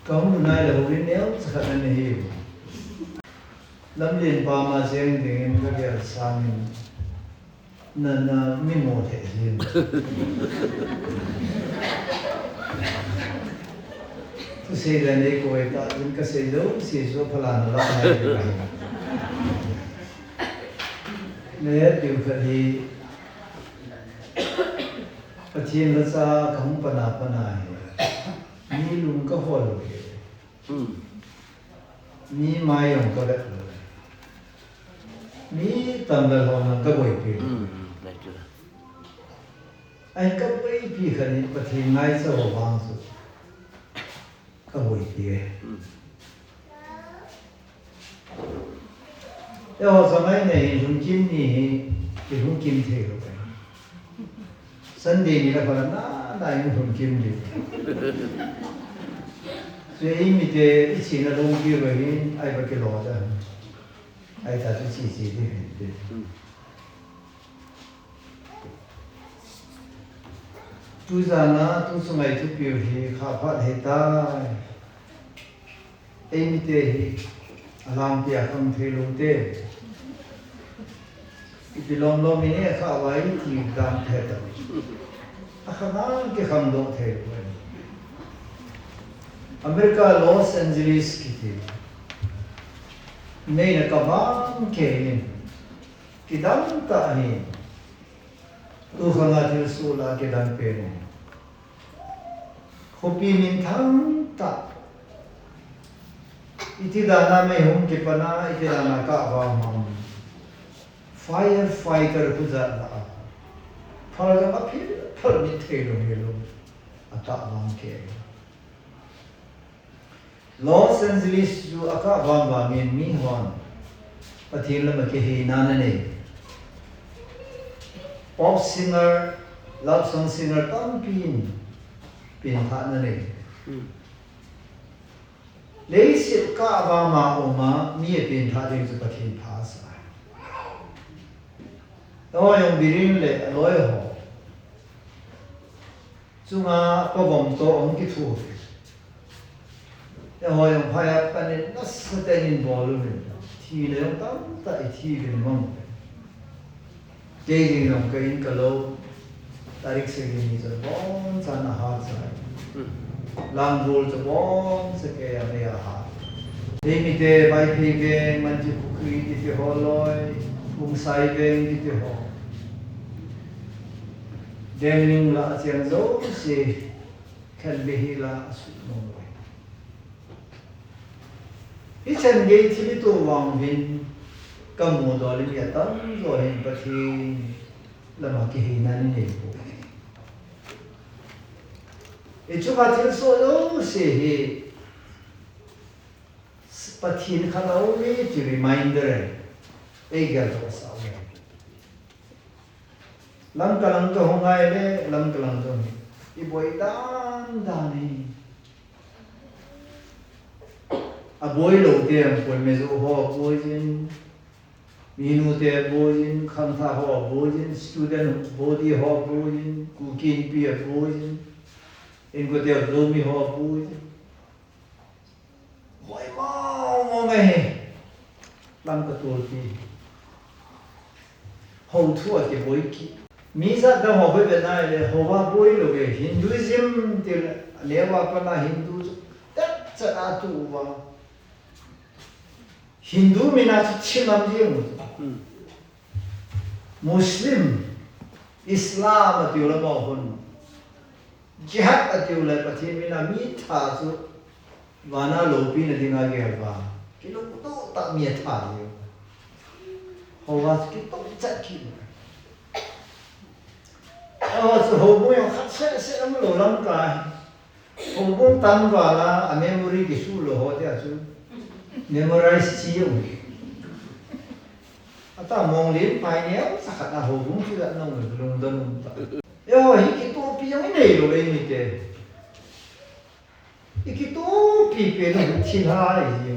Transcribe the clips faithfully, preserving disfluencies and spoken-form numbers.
Ka hung nai leh houin neu cha khat a nei hi. Lamlianpa ma chêng dingin ka gel sâng in, na, na mi maw thei hin. Thusei le nei koi ta in ka sei zosia chu phalana la nai ding ahi. Na het diu khat hi, Pathian la cha ka hung pan a pan a hi, mi lung ka hawl lo hi. Mi mai hung ka vet lo. Mi tam le haw'n ka buaipi. Ahin ka buaipi khan in Pathian ngaicha haw vang chu ka buaipi e. Eihaw cha mai nei hin hun kim ni hi, i hun kim thei lo e. Sunday ni la pha la na, na in hun kim di. Chu ei mite i china lungpi va hin, ai va kilo ta. Ai ta chu chi chi di hin ti. Tuzan a tu chu ngai thupiu hi kha phat he tai. Ei mite hi a lampi a khang thei lote, i ti lawm lawm in e kha vai ti dan the ta, a khang a kikhangdok thei lo. America Los Angeles kiti neina ka vang kei in, kidang ta hi. Tu khang a thil sual a kidang pen in, khawpi minthang tak, i ti dan a mei hung kipan a, i ti dan a ka va mang, firefighter khu zat la a, phal gam a phil phal mit thei lo hilo, a ka vang kei. Los Angeles chu a ka vang vang in mi hon Pathian lam a kiheina na nei, pop singer, love song singer tampi in pianthakna nei. Leiset ka vang ma um a mi a pianthak ding chu Pathian pha sa. Eihaw jong biring leh a loi haw chung a pavom tawh hung kithu. Eihaw jong phai a pan in nasa ten in bawl um in, thina jong tam tak i thi vin mang. Kei ding jong ka in ka lo, tarik sagi ni chu bawm chan a hat sa. Langbual chu bawm sa kei a mei a hat. Ei mite Vaiphei veng, Manjipukri kiti haw loi, Kungsai veng kiti haw, veng ning la a chiang zosia khen be hi la a suk nuam ui. I chan gei thil i tuak vang hin ka mu dawl in i a tam zaw hin Pathian lam a kiheina i nei pua. I chung a thil sual zosia hi Pathian kha lo mi ti reminder ei gel tawh sa u. Lamka lang ka hung ngai le, Lamka lang ka hung, i buai dan dan hi. A buai lote a buai, Mizo haw a buai in, minute a buai in, khangthak haw a buai in, student body haw a buai in, Kuki Inpi a buai in, inkote a Zomi haw a buai in. Buai mau mau mai hi. Lamka tualpi, hothu a kibuai ki. Mi zat dang haw buai ve nai le, ho a buai lo ve, Hinduism ti le, a neu a pan a Hindu chu tep chat a tu ua, Hindu min a chu chim am ding. Muslim, Islam a tiu le maw hun, Jihad a tiu le Pathian min a mi tha chu van a lopina ding a gel va, kilungtup tak mi a tha ding. Ho a chu kitok chat ki. Aw, chu houbung jong khat seh seh um lo Lamka hi. Houbung tangval a, a memory kisu lo ho tia chu memorize chi um. A ta mong lim pai neu cha khat a houbung chu la nong lungdon um ta. Eihaw hi kituakpi jong i nei lo ei mite. I kituakpi pen u thilha i hi.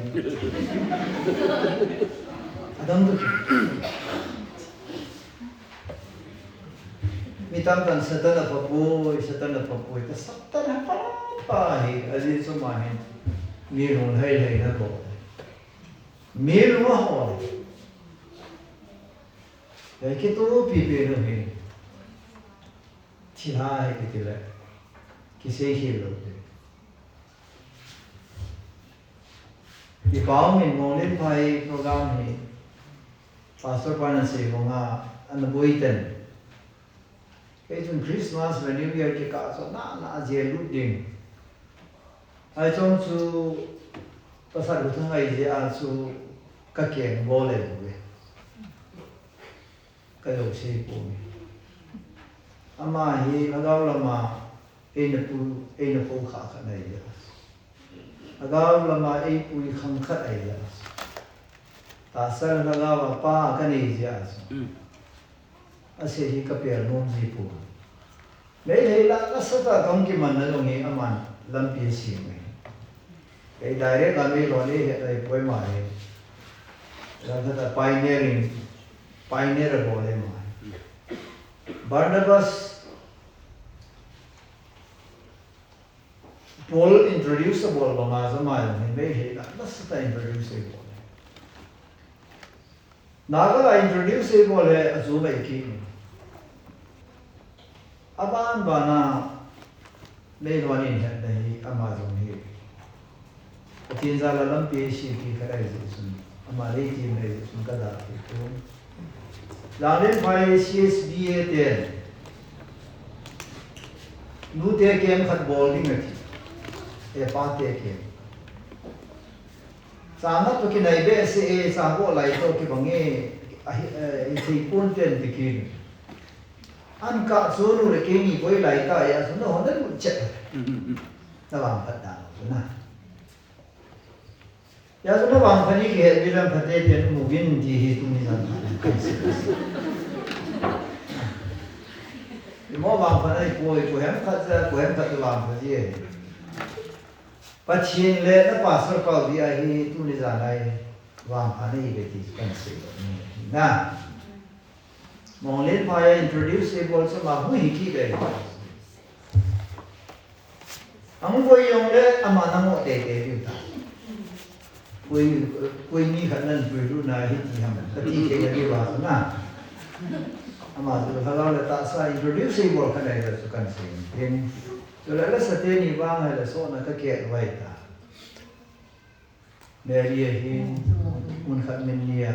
A dang tu. Mi tam tan Satan a pha puai, Satan a pha puai ta, Satan a pha pha hi, a zia chu ma hin. Mi lung hei hei na ko. Mi lung a hawl. Ei kitupi pen u hi. Thilha hi kiti leh, kisei hi lo te. I pau min Mawnglinphai program hi Pastor pa'n a sei vang a, ana buai ten. Kei chun Christmas le New Year kikâl chu na na a zia lut ding. Ai chawng chu pasal lu thang ai zia a chu ka keng bawl le u e. Ka lo sei pu mi. Ama hi lhagau lam a ei na pu, ei na pu kha kha nai le. Lhagau lam a ei pui khang khat ahi a. Tahsa lhagau a pa ka nei zia chu. A se hi ka pial nuam zi pu. Meithei la, la sa ta kong kiman na zong hi aman lampi a siam e. Ei direct a mei lo ni he tai poi ma e. Lam sa ta pioneering, pioneer a bawl e ma. Barnabas Paul introduce a bawl bang a zama zong hi mei hei la, la sa ta introduce a bawl. Naga la introduce a bawl he a zu mai ki. A ban ban a mei lo ni het na hi ama zong hi. Pathian za la lampi a si ki ka dai zi sun. Ama lei ti mai zi sun ka da ki tu. Zanglen phai C S D A te. Nute kem khat bawl ding a ti. E pa te kem. Chang a to kinai be se e, chang ko lai to kibang e, a hi, eh, i thei pun ten ti kin. An ka chu nu le kei ni koi lai ta ya chu na hon na lut chet. Na vang phat dan chu na. Ya chu na vang phat ni ki het bi lam phat te ten mu gin ti hi tu ni zan. I mo vang phat ai koi, ko hem khat za, ko hem khat vang phat ye. Pathian le na pastor pau di ahi tu ni zan ai vang phat ni be ti kan sei lo ni na. Mawnglen phai a introduce ei bawl chu ma hu hi ki be. Ang voi yong le ama na ngo te te diu ta. Koi, koi ni khat nan pui lu na hi ti ham. Ka ti te ka diu a na. Ama chu ka lo le ta sa introduce ei bawl ka nei le chu kan sei. Hin. Chu le la sa te ni vang hai le so na ka ke vai ta. Mary a hin, mun khat min ni a,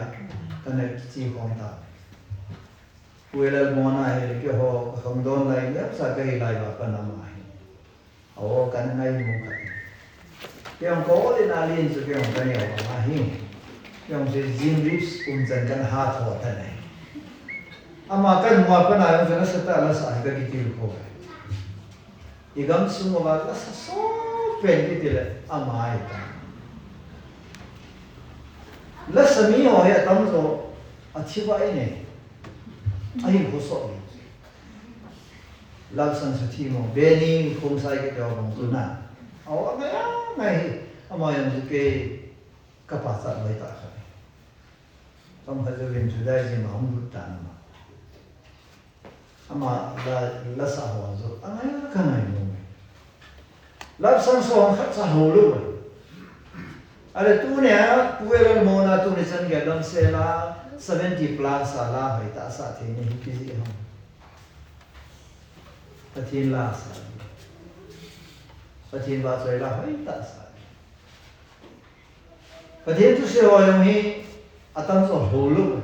ka na chi khawm ta. Pu L L Mona hi, keihaw, ka khawm dawn lai, ni sa ka hi lai va ka nam a hi. Aw, ka na ngai mu khat. Keihaw ka aw le na lin chu keihaw ka ni a hi. Keihaw chu Jim Reeves um chan ka na ha thaw ta nei. Ama ka mu a ka na yong chu na sa ta la sa hi ka ki til ko. I gam sung a la sa so pen kiti le ama hi ta. La sa mi haw hi a tam zaw a thi vai nei. A hin khu so. Love song sa thi mo. Beni khum sai kiti a bang tu na. Aw, a ngai a ngai hi. Ama yong chu kei ka pa chat mai ta kha. Tam kha chu vin chu dai zin ma hung lut ta na ma. Ama la, la sa haw chu a ngai ka ngai mo. Love song song khat sa haw lo. A le tu nia, Pu L L Mona tu ni chan gel dam se la, seventy plus a la hoi ta sa thei ni hi ki zi hong. Pathian la sa. Pathian va choi la hoi ta sa. Pathian thu se haw jong hi a tam zaw haw lo.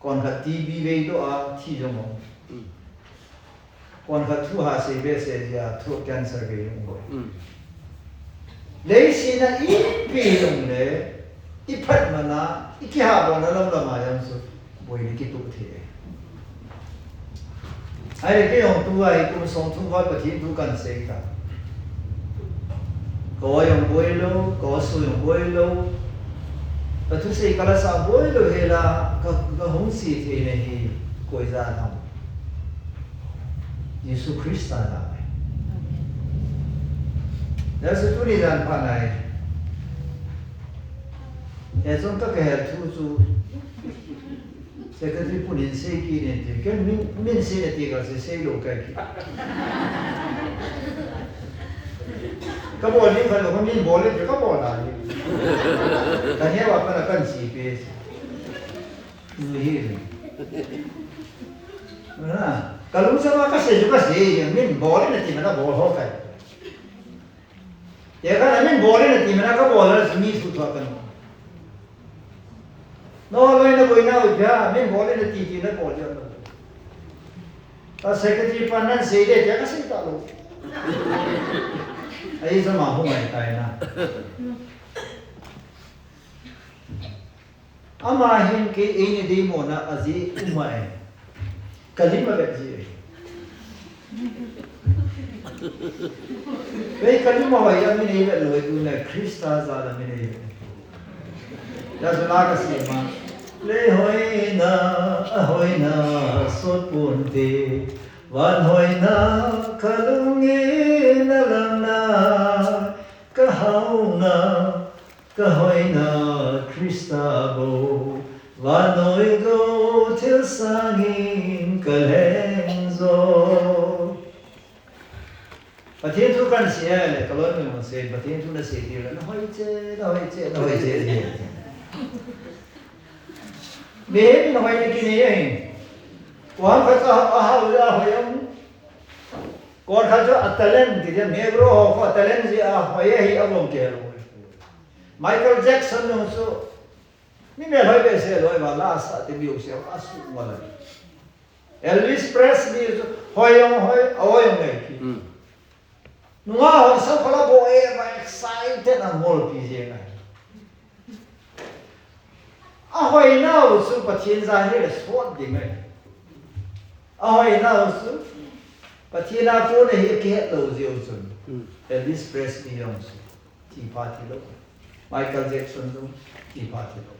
Kon khat T B vei do a thi jong um. Kon khat thu ha sei be se dia throat cancer vei jong um. Lei sin a i pi jong le, i phat man a, i kiha bawn a lam lam a jong chu, boi ni kitu thei. Ai le kei jong tu ai kum sawm thum vai Pathian thu kan sei ta. Ko jong boi lo, ko su jong boi lo. Ka thusei ka la sa boi lo hela, ka, ka hung si thei na hi koi za tham. Jesu Khrista na. Jesu tu ni dan pha nai. E chun ka ka hel thu chu. Secretary pun in sei ki nin ti, ken min, min sei na ti ka sei, sei lo ka ki. Ka bawl ding kha lo, ka min bawl le ka bawl ta hi. Ka neu a pan a kan si pe. Hi. Ka lungsim a ka se chu ka se, min bawl in a ti man a bawl ho kai. Te ka na min bawl in a ti man a ka bawl a, mi thu thua kan. No loi na boi na u pia, min bawl in a ti ti na bawl dia. Ka secretary pan nan sei de, te ka sei ta lo. Ai sa ma hu mai tai na. Ama hin kei ei ni dei mawna a zi um ai. Ka lim a vet zi. Kei ka lim a hoi a mi nei vet lo tu na Khrista za la mi nei vet. Ya zula ka si ma. Lei hoina, a hoina, sot puan te. Van hoina, ka lungin a langna. Ka hauna, ka hoina Khrista bo, vannoi go thil sâng in ka leng zaw. Pathian thu kan sia le ka loi mi hung sei, Pathian thu na sei ti le na hoi che, na hoi che, na hoi che. Mihem in hoi na ki nei ahi. Kuang khat a hau a hoi am. Kuang khat chu a talent ti dia, Negro ho kha talent zia a hoi ahi a bawm kei lo. Michael Jackson nu chu mi mêl hoi be se loi va la sa te biu se a su ma la. Elvis Presley chu hoi ong hoi, a hoi ong nei ki. Nunga hon sa khala bo e va excited a ngol pi zia ngai. A hoinau chu Pathian za hi le suat ding ai. A hoinau chu Pathian a kuan ahi a kihet lo ziau chun. Elvis Presley jong chu thi pha thi lo. Michael Jackson jong thi pha thi lo.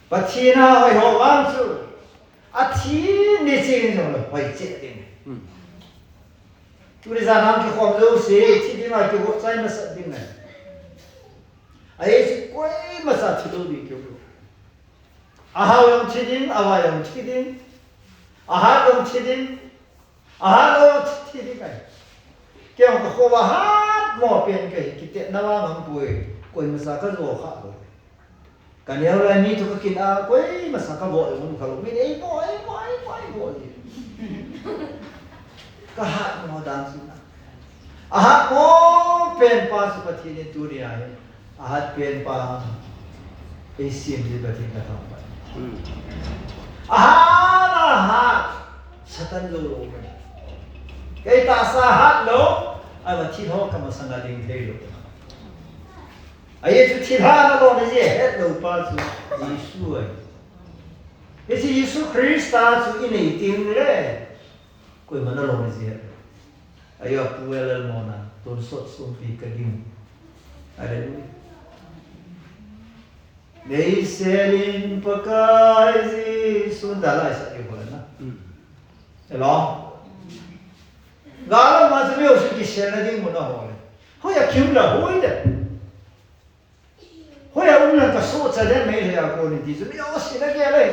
Pathian a hoi ho vang chu a thi ni ching jong lo hoi che ding. Tuni zan a kikhawm zosia thi ding a kikhawm chai masat ding ai. Ahi chu koi masa thi lo ding keu lo. A hau jong thi ding, a vai jong thi ding. A hat jong thi ding. A hat lo thi ding ai. Kei jong ka khua a hat maw pen ka hi kitetna a ngam puai. Koi masa ka zo kha lo. Ka neu lai ni thu ka kin a koi masa ka bawl um kha lo. Min ei bawl, ei bawl, ei bawl, ei bawl. Ka hat maw dan chu na. A hat maw pen pa chu Pathian in tuni a hin a hat pen pa ei siam ding Pathian ka thangpat. A hat a hat Satan zo lo mai. Kei tahsa hat lo a va thil haw ka masang a ding thei lo. Ahi chu thil hatna lawna zia het lo pa chu Jesu ahi. Hiche Jesu Khrista chu i nei ting le koima'n a lawna zia het lo. Ahi a pu L L Mawna tonsot sumpi ka ding. Hallelujah. Nei sel in Pakai Jesu, da lai sa i hol na. Hello. Gala ma chu mi u su kiselna ding mun a hol. Hoi a kium la hoi de. Hoi a um la ka suakcha den mai le a ko ni ti chu mi u sina ke le.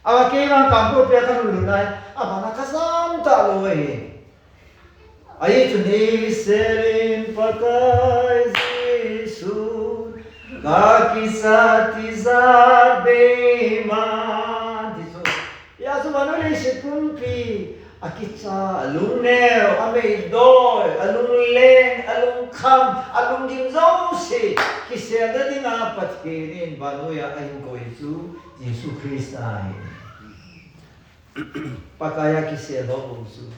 A va kei vang kam ko pe ka lu lu nai. A va na ka zam ta lo hi. Ahi chu nei sel in Pakai Jesu, ka kisa ti zat bei ma. Ti chu. Hia chu vannoi leiset pumpi a kicha, a lungneu, a meidawi, a lungleng, a lungkham, a lunggim zosia kiselna ding a Pathian in vannoi a a hin koi chu Jesu Khrista hi. Pakai a kisel lo chu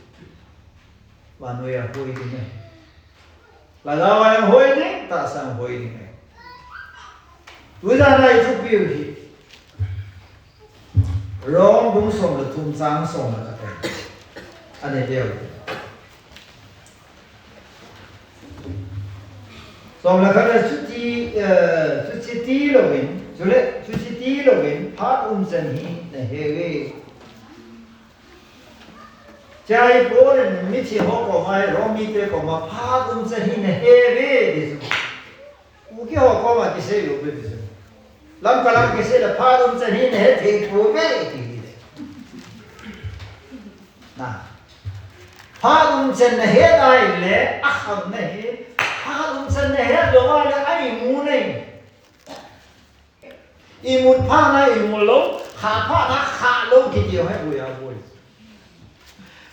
vannoi a hoi ding e. Lhagao a hoi ding, tahsa a hoi ding e. Tuzan a i thupiu hi Rom bung sawm le thum chang sawm le khat a. A ne deu. Sawm le khat a, chuti, eh, chuti ti lo in, chule chuti ti lo in phat um chan hi na he ve. Chai Paul in mithi haw kawm a, Rom mite kawm a phat um chan hi na he ve ti chu. Kuki haw kawm a kisei lo ve ti chu. Lamka lam kisei le phat um chan hi na he thei pua ve ti ti le. Na. Phat um chan na het ai le a kham na hi, phat um chan na het lo ai le a imu na hi. Imut phat na imut lo, kha phat na kha lo kiti hi buai a buai.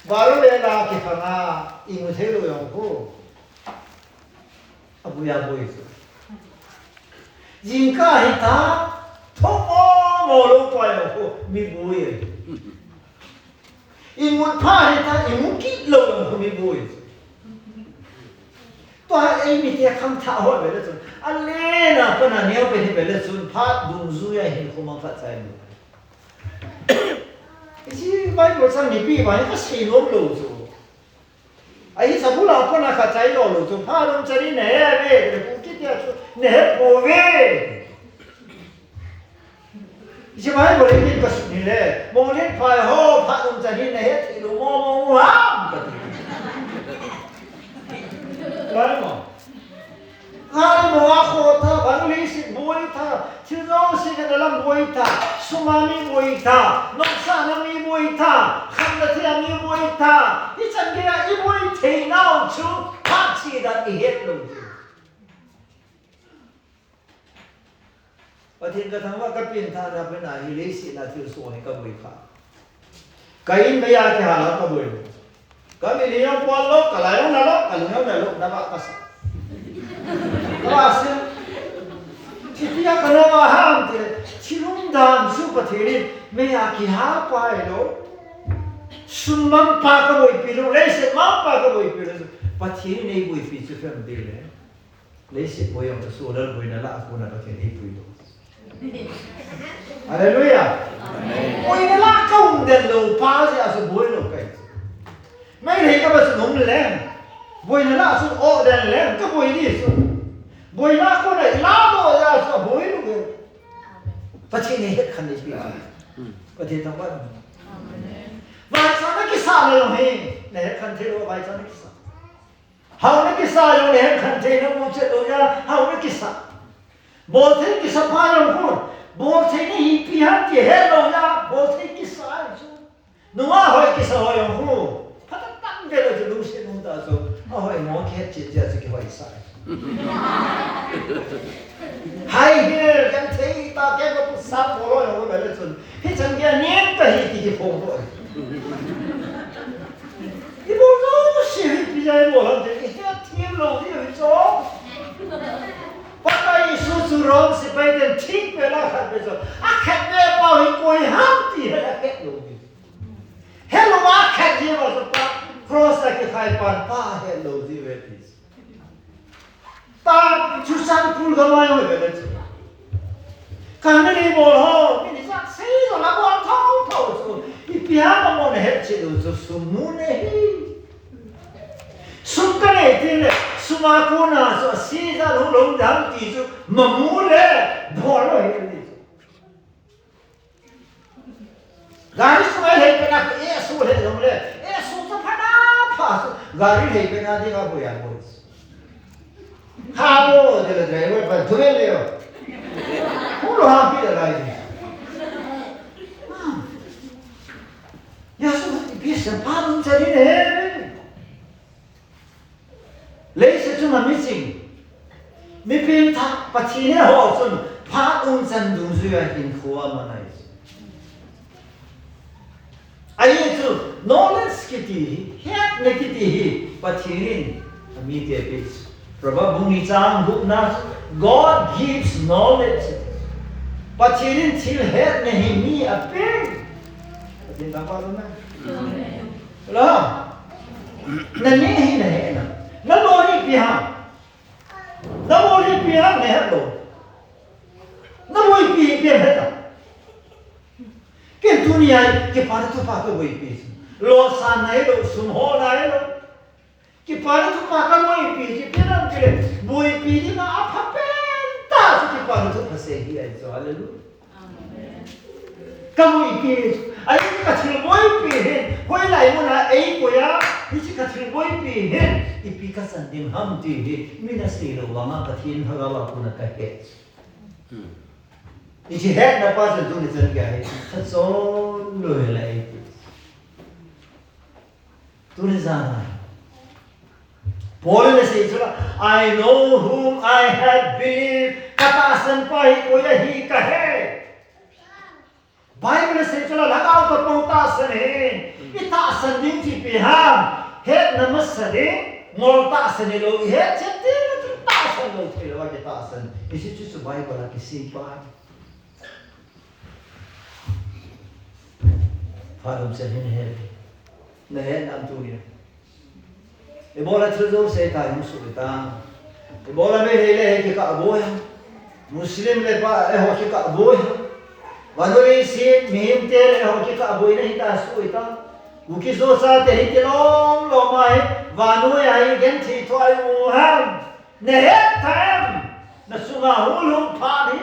Baro le la kikhang a, imu thei lo jong khu a buai a buai chu. Jingkal hi ta, thok maw maw lo pa jong khu mi buai ahi. Imut phat hi ta, imu kit lo jong khu mi buai chu. Tua ei mite khangthah hoi ve le chun, a lena pan a neu pen hi ve le chun, phat dungzui a hin khu mang khat chai mu. I chi Bible chang mipi bang hi ka sei nuam lo chu. Ahi, sabula pan a khat chai lo lo chu, phat um chan in na he ve, le pu kit tia chu na he puau ve. Zia Bible in ka sut hile, Mawlin phai haw, phat um chan in na het thei lo maw maw ham ka ti. Lai maw. Ngai maw a khaw tha, bang leiset buai tha, thil zosia ka na lam buai tha, sum a mi buai tha, nopsakna mi buai tha, khamna thei a mi buai tha, i chan gei a i buai theinau chu, phat chia dan i het lo ding. Pathian ka thangvâk ka pianthâkna pen a hi leiset a thil suang hi ka buai kha. Ka in mei a kihâl a ka buai lo. Ka mi lei a puan lo, ka lai lo na lo, ka lung lo na lo, na va ka sa. Ka va sia. Thilpi a ka na va ham ti le, thil umdan chu Pathian in mei a kihâl pai lo. Sum mangpa ka buaipi lo, leiset mangpa ka buaipi lo. Pathian in ei buaipi chu fiam di le. Leiset buai jong chu lal buaina lah a kona Pathian ei pui lo. Halleluia. Buaina lah ka um den lo pa zia chu buai lo ka hi. Meilei ka va chu um leng, buaina lah chu aw den leng ka buai di chu. Buaina kona i la lo zia chu buai lo e. Pathian ei hetkhen ei pi. Pathian thangvâk. Vaichana kisa lo hi, na hetkhen thei lo vaichana kisa. Hau na kisa lo, na hetkhen thei lo mu chet lo a, hau na kisa. Bawlthei kisa pha lo khu, bawlthei na hi pi ham ti het lo a, bawlthei kisa chu. Nungak hoi kisa hoi lo khu, pha tak tak ve lo chu lungsiat um ta chu, a hoi maw kihet chiat zia chu kihoisa. Hai hi, kan thei ta, kan ka pu sa bawl lo jong u le chun, hi chan gei a niam ka hi ti kiphong bawl. I bawl zosia hi pi zia i bawl ham ti i hetthiam lo ding hi chu. Pakai Jesu chu Rom sipaiten thik pen a khat ve chu, a khat ve pau hi koi ham ti hi a het lo ding. Hetlo a khat zia va chu pa, cross a kikhai pan pa het lo zia ve ti. Ta, Churachandpur gam a i ve le chu, ka na lei bawl ho, mi ni sak sei lo la bawl tho tho chu, i pi ham a maw na het chiat lo chu sum mu na hi. Sum ka nei ti le, sum a kona chu a si zat hung lo dam ti chu ma mu le bawl lo hi ti chu. Gari sung a lei pen a, e su le long le, e su chu pha na pha chu, gari lei pen a ding a buai a buai. Ha bo, de le driver pa, thu le le o. Hu lo ha pi le lai di. Ya su, pi se pa lum cha di le. Leiset chung a mi ching, mi piangthak Pathian he haw chun phat um chan dungzui a hinkhua a man ahi. Ahi chu knowledge kiti hi, hetna kiti hi Pathian in a mite a piak. Proverb bung ni chang gukna, God gives knowledge. Pathian in thil hetna hi mi a piak. Pathian ta pa lo na. Lo. Na ne hi na he na. Na lo hi pi ha. Na lo hi pi ha na he lo. Na lo hi pi pi he ta. Ken tuni a kipana thupha ka buaipi. Lo sa nai lo, sum haw nai lo. Kipana thupha ka buaipi, kipana kile, buaipi ding a pha pen ta chu kipana thupha sei hi ahi chu, hallelujah. Ka buaipi, ahi ka thil buaipi hi, hoilai mun a ei koi a, hichi ka thil buaipi hi, ipi ka san ding ham ti hi, mi na sei lo vang a Pathian Thagau a kun a ka he. Hichi hetna pa chan tuni chan ka he, ka chon lo hi la ei ti. Tuni zan a Paul in a sei chu la, I know whom I have believed. Ka tahsan pa hi koi ahi ka he. Bible a sei chu la, Lhagao Thak bang tahsan hi. I tahsan ding chu ipi ham? Hetna masa ding, ngol tahsan hilo, i het chiat ding a chu tahsan lo theilo a kitahsan. I chu chu Bible a kisei pa. Phat um chan hin he. Na hetna tu ni. I bawl a thil zosia ta hung suk i ta. I bawl a Meitei le he kikah buai a. Muslim le pa e haw kikah buai a. Vannoi si mihingte le haw kikah buaina hi ta suk i ta. Kuki Zo chate hi kilawm lawm a hi. Vannoi a hi genthei thu a i mu ham? Na het ta em? Na chung a hung lum phat hi.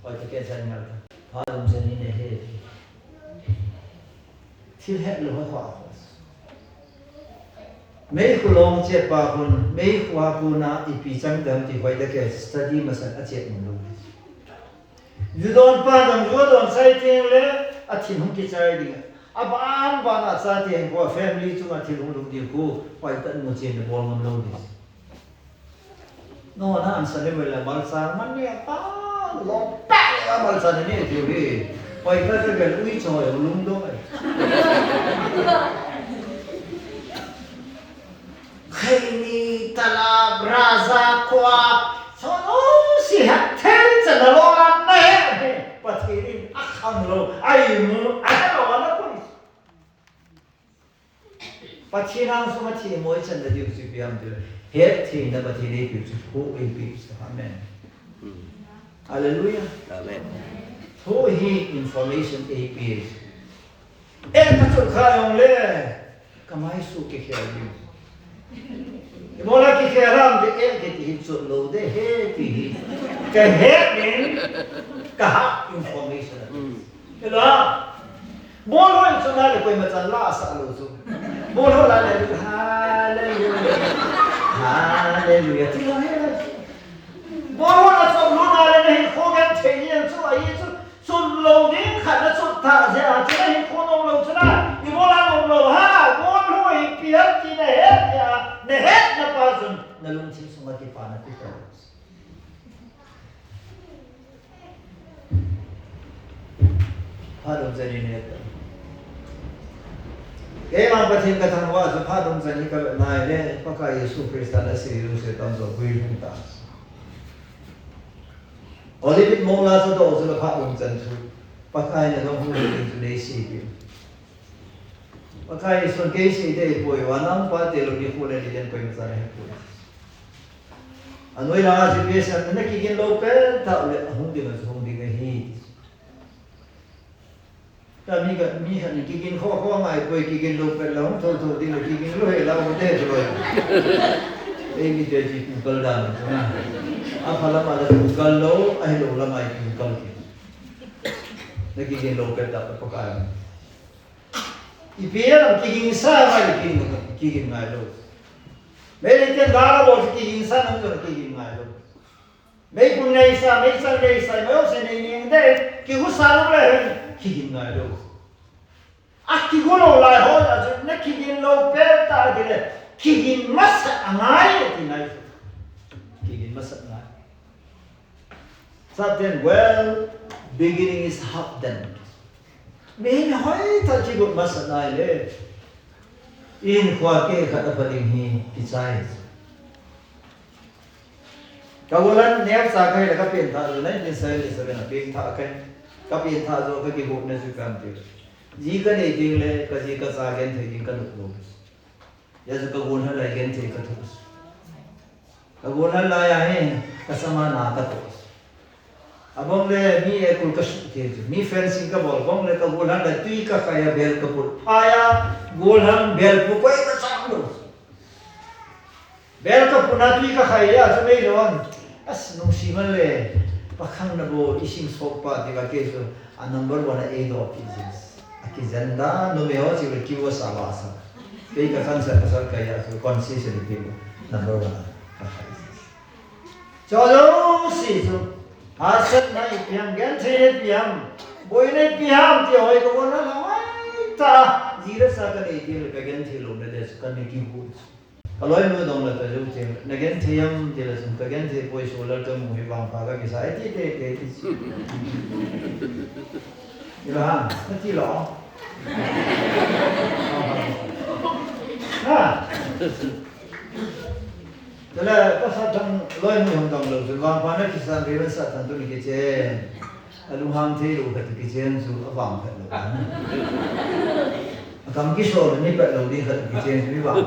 Oi, ti ken chan ngal ta. Phat um chan hin he. Thil het lo ha kha. Meikhu lawng chiat pa khun, meikhu a kun a ipi chang dam ti hoi da ke study masa a chiat mun lo. Zu dawn pa dang zu dawn sai tiang le, a thil hung kichai ding. A ban ban a cha tiang kua family chung a thil hung lum ding khu, hoi ta mu chian le bawl ngam lo ding. Nona an sa le mai la malcha man ne pa lo pa le a malcha ne ne tiu hi. Hoi ta te bel ui chawi lungdong ai. Kheini, talap, raja, khua, solo si hak thei chan a lo an na he. Pathian in a khang lo, a imu, a he lo an a pui. Pathian ang sung a thi mawi chan na diu chu ipi ham ti le, het theina Pathian ei piu chu thu ei piu chu. Amen. Hallelujah. Amen. Thu hi information ei piu. E ka chut kha jong le, ka mai su kikhel ding. I bawl a kikhel lam ti e kiti hi chut lo de he ti hi. Ka het in, ka ha information a ti. Ela, bawl hoi chu na le koima chan la sa lo chu. Bawl hoi la le, hallelujah, hallelujah ti lo he. Bawl hoi a chom lo na le na hi kho gen thei ni chu, a hi chu, chut lo ding khat na chut ta zia chu na hi kho nom lo chu na. I bawl a nom lo ha, bawl hoi pi a ti na het ya, na hetna pa chun na lungthim sung a kipa na ti ta. Phat um chan in he ta. Keima Pathian ka thangvah chu phat um chan hi ka nai le, Pakai Jesu Khrista'n a si lu se tam zo pui hung ta. Olivet mawng la sa dawk chu la phat um chan chu, Pakai na dong hung ding chu nei si pi. Pakai Jesu'n kei si te pui ua, nang pa te lo ni khu le ni den pui ma sa he pui. A nuai la a si pi sa na kigin lo pen ta le hung ding a hung ding ahi. Ka mi ka, mi khat in kigin kho kho ngai pui, kigin lo pet la hung tho tho ding lo, kigin lo he la hung te chu lo. Ei mi te chi pu kal dan chu na. A pha lam a la pu kal lo, a hi lo lam a i pu kal ki. Na kigin lo pet ta pa ka. I pi a lam kigin sa ngai, kigin, kigin ngai lo. Mei le ten da la bo kigin sa nam chu kigin ngai lo. Meipum nei sa, meichang nei sa, mei o se nei ning de, kigu sa lo le hen, kigin ngai lo. A kigu lo lai ho a chu, na kigin lo pen ta ti le, kigin masa a ngai, ti ngai. Kigin masa ngai. Sa ten, well, beginning is half done. Mi'n hoi ta kigu masa nai le. In khua ke khat a pa ding hi, kichai. Ka gual an neu sa ka hi la ka pian tha zo, nineteen seventy-seven a pian tha ka hi. Ka pian tha zo ka kihupna chu kam ti. Zi ka nei ding le, ka zi ka cha genthei ding ka nuam lo. Zia chu ka gual hal lai genthei ka thuak. Ka gual hal lai a hi, ka sama na ka thuak. A bang le mi e kul ka suk thei chu. Mi fencing ka bawl bang le ka gual hal lai tui ka khai a bel ka put phai a, gual hal bel pu koi ka chang lo. Bel ka put na tui ka khai a chu mei lo an. As nung si man le, pakhang na bo i sing sok pa ti ka ke chu a number one a ei do pi zis. A kizen da, numei haw chi ve kiu a sa va sa. Kei ka khan sa ka sa ka ya chu concession pi number one a ka khai. Chawlo si chu. Hasan nai piang, genthei nai piang. Boi nai piang, ti hoi ka bon na la mai ta. Ti le sa ka nei ti le ka genthei lo na de chu ka nei ki hu. Ka lawinu dong la ka zu ti na genthei am ti le chun ka genthei poi, sual la ka mu hi vangpha ka kisa e ti te te ti. Ila ha, na ti lo. Ha. Tale ka sa thang lawinu hang dong lo chu vangpha na kisa ri la sa thang tu ni kichen. A lunghang thei lo khat kichen chu a vang khat lo. A kam kisawl ni pat lo ni khat kichen chu i vang.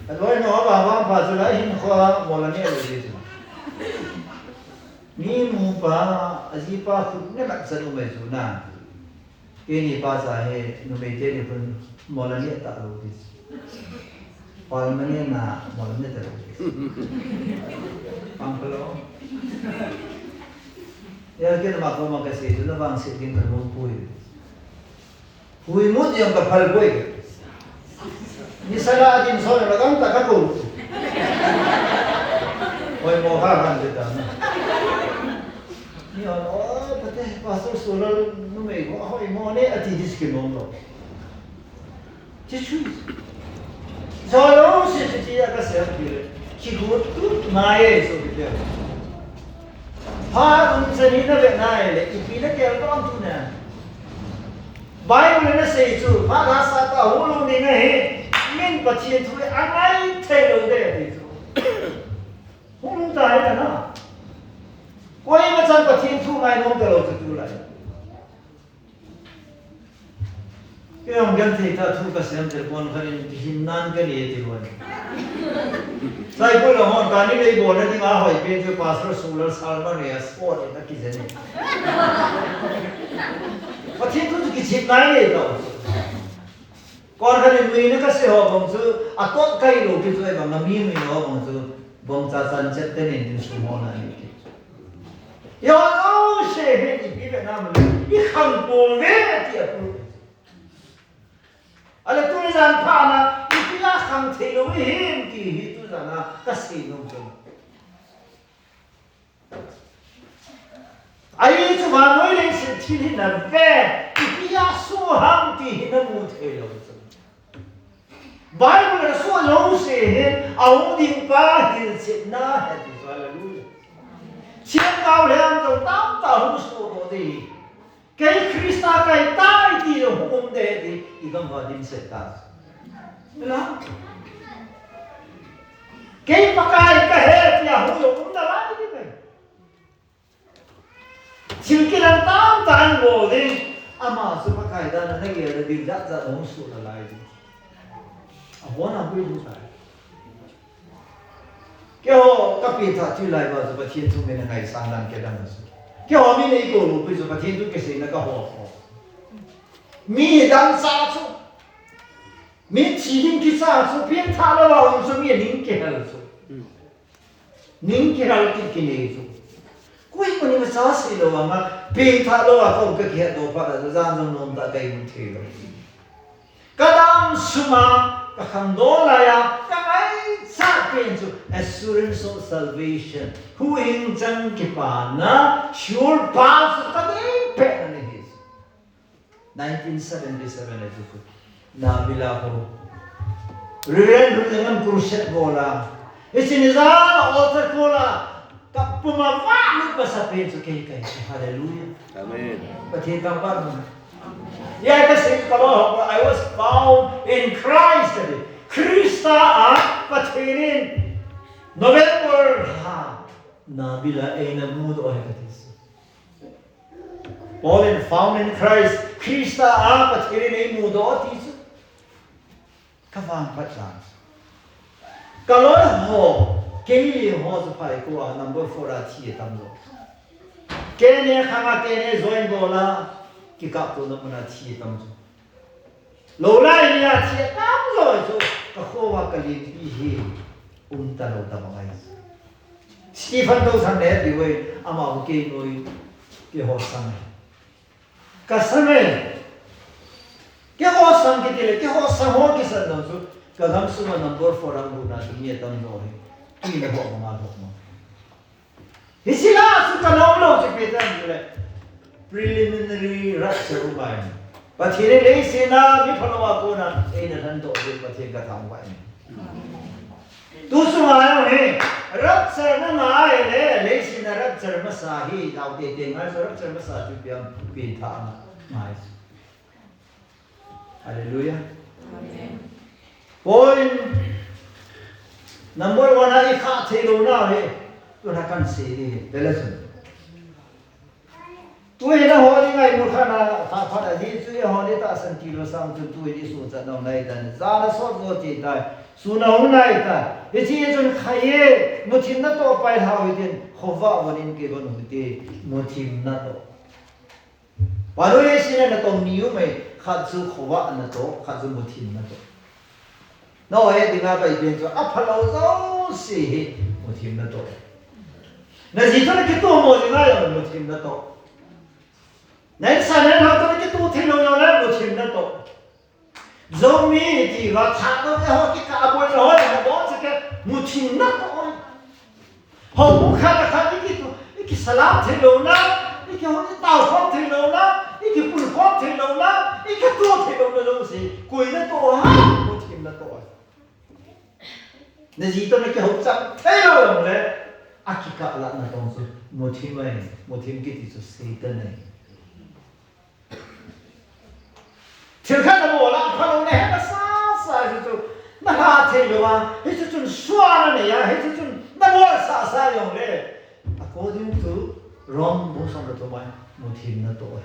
A lawinu a vang vangpha chu la hin khaw a mawl a ne lo di chu. Mi nupa a zipa khut ne mat sa lo mai chu na. Keini pa cha hi numeite ni khun mawl a ne ta lo di chu. Palmani na mawl a ne ta lo di chu. Pang ka lo. Ya kei ma ko ma ka si chu na vang si ding ka lo pui. Hui mut yang ka phal boi. Ni sala din so na gam ta ka ko. Hoi mo ha han de ta na. Ni on o pate pastor sura numei ko hoi mo ne a ti dis ki nom lo. Ti chu. Zo lo si ti ti a ka se pi le. Ki gut tu mai e so ki te. Ha um se ni na ve nai le i pi le ke lo tu na. Bible na sei chu, pha la sa ta hu lo ni na hi, min Pathian thu a ngai thei lo de ti chu. Hu lo ta hi ta na. Koi ma chan Pathian thu ngai nom ta lo chu tu lai. Kei hong gen thei ta thu ka sem te pon khan in hinnan ka ni ti lo. Sai ko lo hon ka ni lei bo na ding a hoi pe chu pastor sula salma ni a sport na ki zen. Pathian thu chu kichip nai le tau. Kon khan in nui na ka se haw bang chu, a tot kai lo ki chu ai bang a mi nui lo bang chu, bang cha chan chet te nin tin su mo na ni ki. Yo lo se he ti pi be na mo, i khang po ve ti a pu. Ale tu zan pha na, i pi la khang thei lo i hin ti hi tu zan a ka si lo chu. Ai chu vannoi lei sin thil hi na ve, i pi a su ham ti hi na mu thei lo chu. Bible a su lo se hin, a hung ding pa hilchetna he ti chu, hallelujah. Siam kau le an tong tam ta hung su lo ti. Kei Khrista kai tai ti lo hung um de ti, i gam va dim se ta. Ila. Kei Pakai ka he ti a hung lo um na lai ti mai. Thil kilang tam ta in bawl ding, ama chu Pakai dan a na gel ding zat zat hung suak na lai ding. A bawn a hui hu tai. Keihaw ka pi tha ti lai ba chu Pathian thu min a ngaisang dan ke dan a chu. Keihaw mi nei ko lo pi chu Pathian thu ke sei na ka haw haw. Mi dang sa chu. Mi thi ding kisa chu pian tha lo a um chu mi a ning kihal chu. Ning kihal kit kinei chu. Koi ko ni ma sa si lo a ma pian tha lo a ko ka kihat do pha la zan zong nom ta kai mun thei lo. Ka dam sung a ka khang do lai a ka ngai sa pen chu assurance of salvation. Hu hing chang kipa na sure pa chu ka dei pe na ni hi. Nineteen seventy-seven a chu Nabila ho. Reverend Hu Zeng an crusade bawl a. Hichi ni zan a altar call a. Ka pum a va lut masa pen chu kei kai. Hallelujah. Amen. Pathian ka va lut. Ya ka sei ka lo, I was found in Christ. Khrista a Pathian in November ha. Nabila ei na mu do he ka ti. Paul in found in Christ, Khrista a Pathian in ei mu do ti chu. Ka vang phat dan. Ka loi ho, kei le ho chu phai ko a number four a thi a tam zo. Kei ne khang a kei ne join bawl a, kikaptona mun a thi a tam zo. Lo lai ni a thi a tam zo chu, ka khua ka limpi hi, um ta lo ta bang ai. Stephen to than le bi wei, ama bu kei noi, kei ho sang. Ka sang e. Kei ho sang kiti le, kei ho sang ho kisan lo chu, ka gam sung a number four a bu na ti ni a tam zo hi. Ti le ho ma ho ma. Hi sila chu ka nom lo chu pi tan le. Preliminary rapture u bai. Pathian in leisin a mi phalo a kona ei na than to ding Pathian ka thangvah in. Tu sung a hi, rapture na ngai le, leisin a rapture masa hi, naute te ngai chu rapture masa chu piang pi tha na ngai. Hallelujah. Point number one a i kha thei lo na hi, tu na kan si di, pele sun. Tu hi na ho ding a i mu kha na, kha phat a di chu i ho ni ta san ti lo sang chun tu hi i su chat nau nai ta ni. Za na sot zo ti tai. Su na hung nai ta. Hi chi chun khai e, muthim na to pai hau hi tin, khova von in ke von u ti, muthim na to. Panu le sin a na tong ni u mai, khat chu khova na to, khat chu muthim na to. Na he ding a pai pen chu a phalo zosia hi muthim na to. Na zi tawh na kitu mo ding a ya muthim na to. Na insan na hau tawh na kitu thei lo le muthim na to. Zomi ti va tha to e ho ki ka boi lo na bo se ke muthim na to. Ho bu kha na kha i ki tu, i ki salam thei lo na, i ki hon i tau khom thei lo na, i ki pun khom thei lo na, i ki tu thei lo na lo si, kui na to ha, muthim na to. Na zi tawh na ki ho chang thei lo lo le, a ki ka la na tong chu, muthim ai, muthim ki ti chu Satan ai. Thil khat na bawl a, a phalo na he na sa sa hi chu, na ha thei lo a, hi chu chun suan a nei a, hi chu chun na bawl sa sa jong le. According to Rom bu som na tu mai, muthim na to e.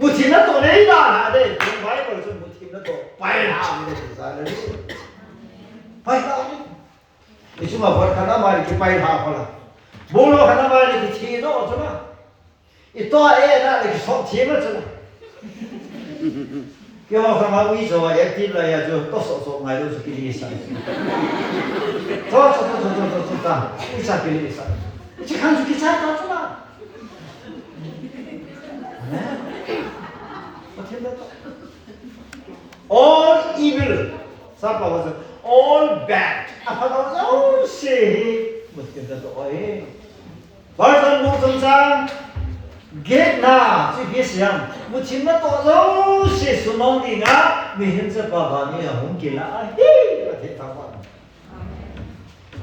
Muthim na to nei da na de, Bible chun muthim na to pai ha mi na sa le. Pai ha mi. I chunga vot khat a mai ki pai ha pha la. Bolo khat a mai ki thi no chu la. I to e na le ki sawm thiam a chu la. Kei haw kha ma ui zo a active lai a chu to sawm sawm ngai lo chu ki li sa. To to to to to to to ta. Ui sa ki li sa. Chi khan chu ki sa ta chu la. Amen. Pathian da to. All evil. Sapa wa all bad. A pha lo zosia hi. Muthim na to ahi. Verse number chang, giatna chu hi siam, muthim na to zosia sumang ding a, mihing chapa van a hung kila ahi, a ti ta pa.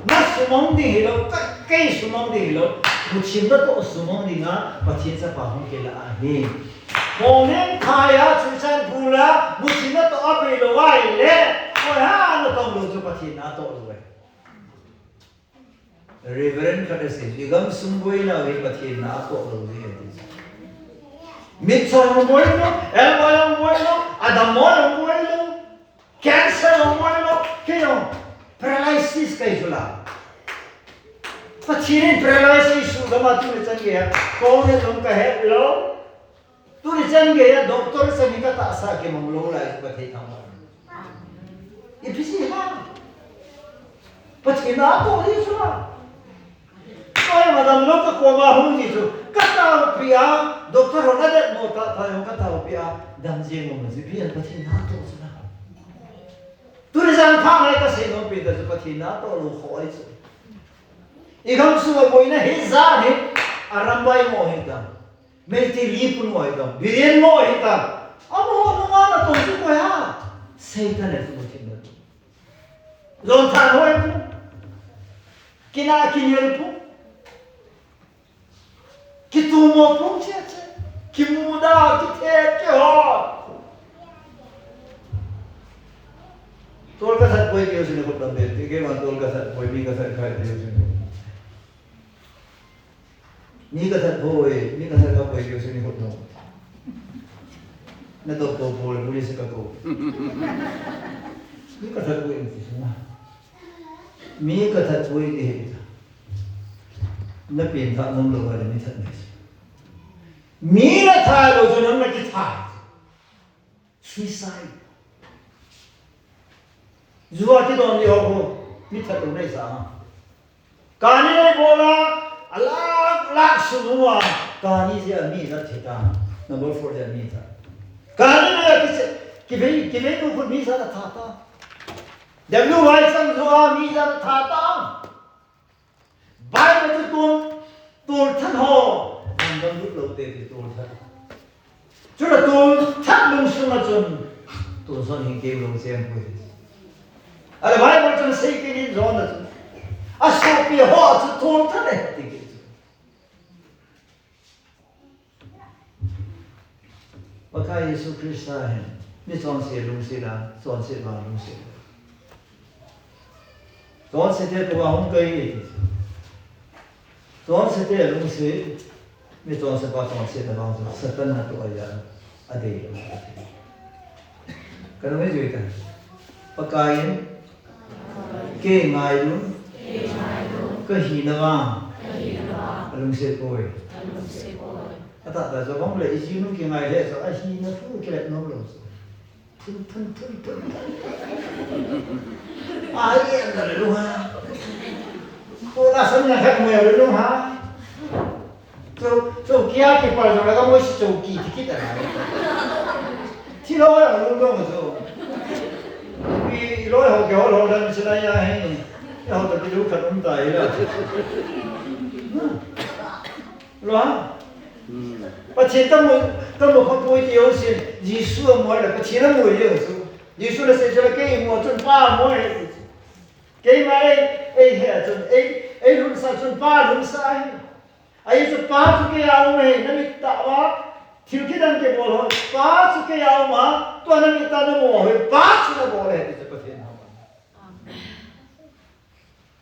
Na sumang ding hilo, ka, kei sumang ding hilo, muthim na to sumang ding a, Pathian chapa hung kila ahi. Morning prayer a chu chan pula, muthim na to a bei lo ai le, koi ha na tong lo chu Pathian na to lo e. Reverend khat a si, i gam sung buaina hi Pathian na a to lo hi a ti. Mitchawi hung buai lo, elboi hung buai lo, a dammawi hung buai lo, cancer hung buai lo, kei hung paralysis kai chu la. Pathian in paralysis su gam a tu ni chan gei a, ko ne tong ka het lo. Tu ni chan gei a doctor chan hi ka tahsa kimang lo lai chu ka thei tham a. I phi si ha. Pathian na to hi chu la. Koi ma dam lo ka koma hung ni chu. Ka tau pi a, doctor hon a det mo ta, ta yong ka tau pi a, dam zing mo ma zi pi a Pathian na to chu la. Tu ni zan pha ngai ka sei no pi ta chu Pathian na to lo kho ai chu. I gam sung a buaina hi zan hi, a ram bai mo hi ta. Meitei li pun mo hi ta. Billion mo hi ta. A mo ho nunga na tong chu koi ha. Satan e chu mo thim na tu. Lon than hoi pu. Kina kinial pu. Kitu mo pu che che. Kimuda, kithe, kiho. Tol ka that poi keu sin ko tam be. Ti ke man tol ka that poi mi ka that khai keu sin. Mi ka that poi, mi ka that ka poi keu sin ko tam. Na to ko poi, police ka ko. Mi ka that poi ni ti sung a. Mi ka that poi ni he ta. Na pian tha nom lo ka le mi that ni. Mi na thai lo chu nang na kithai. Suicide. Zua kidon ni ho khu. Mi that lo nei sa. Kani nei bola, a lak lak sum ua. Kani zia mi zat thei ta. Number four zia mi zat. Kani nei a kiche, kivei, kivei tu khun mi zat a tha ta. W Y chang zua mi zat a tha ta. Bible chu tun, tul than ho. Dam dam lut lo te ti tul than. Chun a tul thak lungsung ah chun, tul son hing kei lo chêng pui. A le Bible chun sei kei in John a chun, a suapi haw chu tul thak e ti kei chu. Pakai Jesu Khrista hin mi chonse lungsiat a, chonse vang lungsiat. Chonsete tua hung kai e ti. Chonsete lungsiat, mi chonsepa chonsetna vang chu Satan a tua a, a dei lo. Ka nung i zui ta. Pakai in kei ngai un, ka hina vang a lungsiat puai. A tak ta chu bang le i zinu kingai le chu a hina thu kilet nuam lo chu. Thun, thun, thun, thun. A, i en le lung ha. Ko la san na khat mai le lung ha. Chu, chu kia ki pal zo la ka moi si chu ki ti ki ta na. Thi lo a lung dong chu. I lo ho ke ho lo dan si la ya he. Ya ho ta ki lu khat um ta i la. Lo ha. Pathian ka mu, ka mu kha puai ti u sin, Jesu a mu le Pathian a mu i chu. Jesu la sei chu la kei mu chun Pa mu e. Keima ei, ei he chun, ei, ei lungsa chun Pa lungsa hi. Ahi chu Pa chu kei a um e, na mit ta a, thil kidang kibawl ho. Pa chu kei a um a, tua na mit ta na mu ho, Pa chu na bawl e, ti chu Pathian a um. Amen.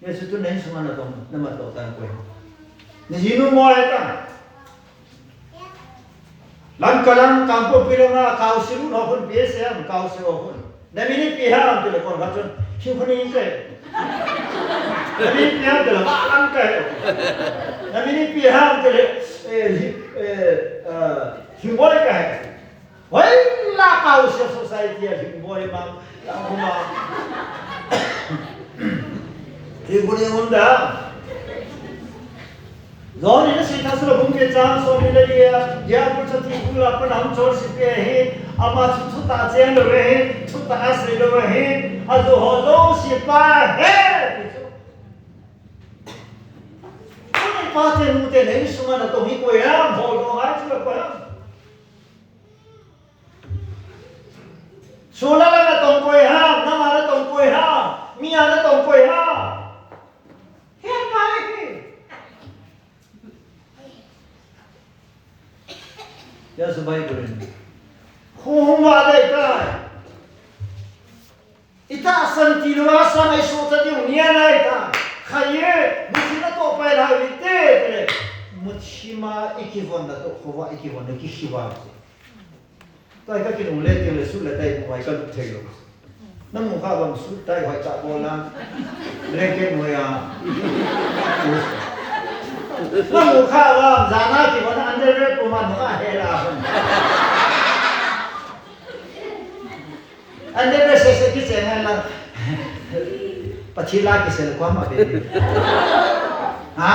Jesu tu na insung a na tong, na mat lo tan koi. Na zinu maw e ta. Lamka lam, Kangpokpi lam a, kau si lu no hun pi se am, kau si o hun. Na min ipi ham ti le kon kha chun, Hing hun in te. Na min ipi ham ti le, Lamka he. Na min ipi ham ti le, eh, hi, eh, ah, Hingboi ka he. Hoi la kau sia society a Hingboi ma, la kuma. Hingboi um da. John in a sita sula bung ke chang sawmni le li a, Diabol chu thingkung la pan a hung chawl si pi ahi, ama chu thutah a chêng lo ahi, thutah a sei lo ahi, a zu haw zosia pa he, ti chu. Tuni pate nute nei sung a na tong hi koi ham, haw lo hai chu la koi ham. Sula la na tong koi ham, nang a na tong koi ham, mi a na tong koi ham. He mai hi. Ya sa Bible in. Khu hung va dei tai. I tahsan ti lo a sa ngai so ta ding nia nai ta. Khai e, muthim a to pai la i te te le. Muthim a i kivon na to khova i kivon na ki khiva si. Tai ka kinung le tiang le suit le tai pu mai ka lut thei lo. Na mu kha bang suit tai hoi ta bawl a. Blanket nuai a. Na mu kha bang zana ki bang underwear pu man kha he la. Underwear se se ki se ngai la. Pathian la ki se le kwa ma be. Ha?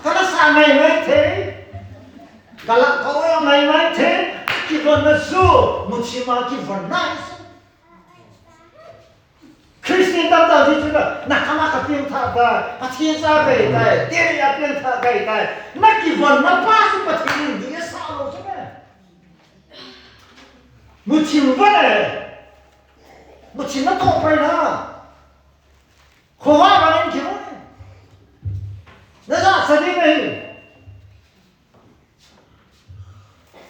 Ka la sa ngai ngai thei. Ka la ko ngai ngai thei. Kivon na su, muthim a kivon na su. Christian tam tam hi chu la, na kama ka piangthak tai, Pathian cha ka hi tai, ti a piangthak ka hi tai. Na kivon na pa chu Pathian in di a sa lo chu me. Muthim va le. Muthim na to pai na. Khova va nen kivon. Na za sa ding ahi.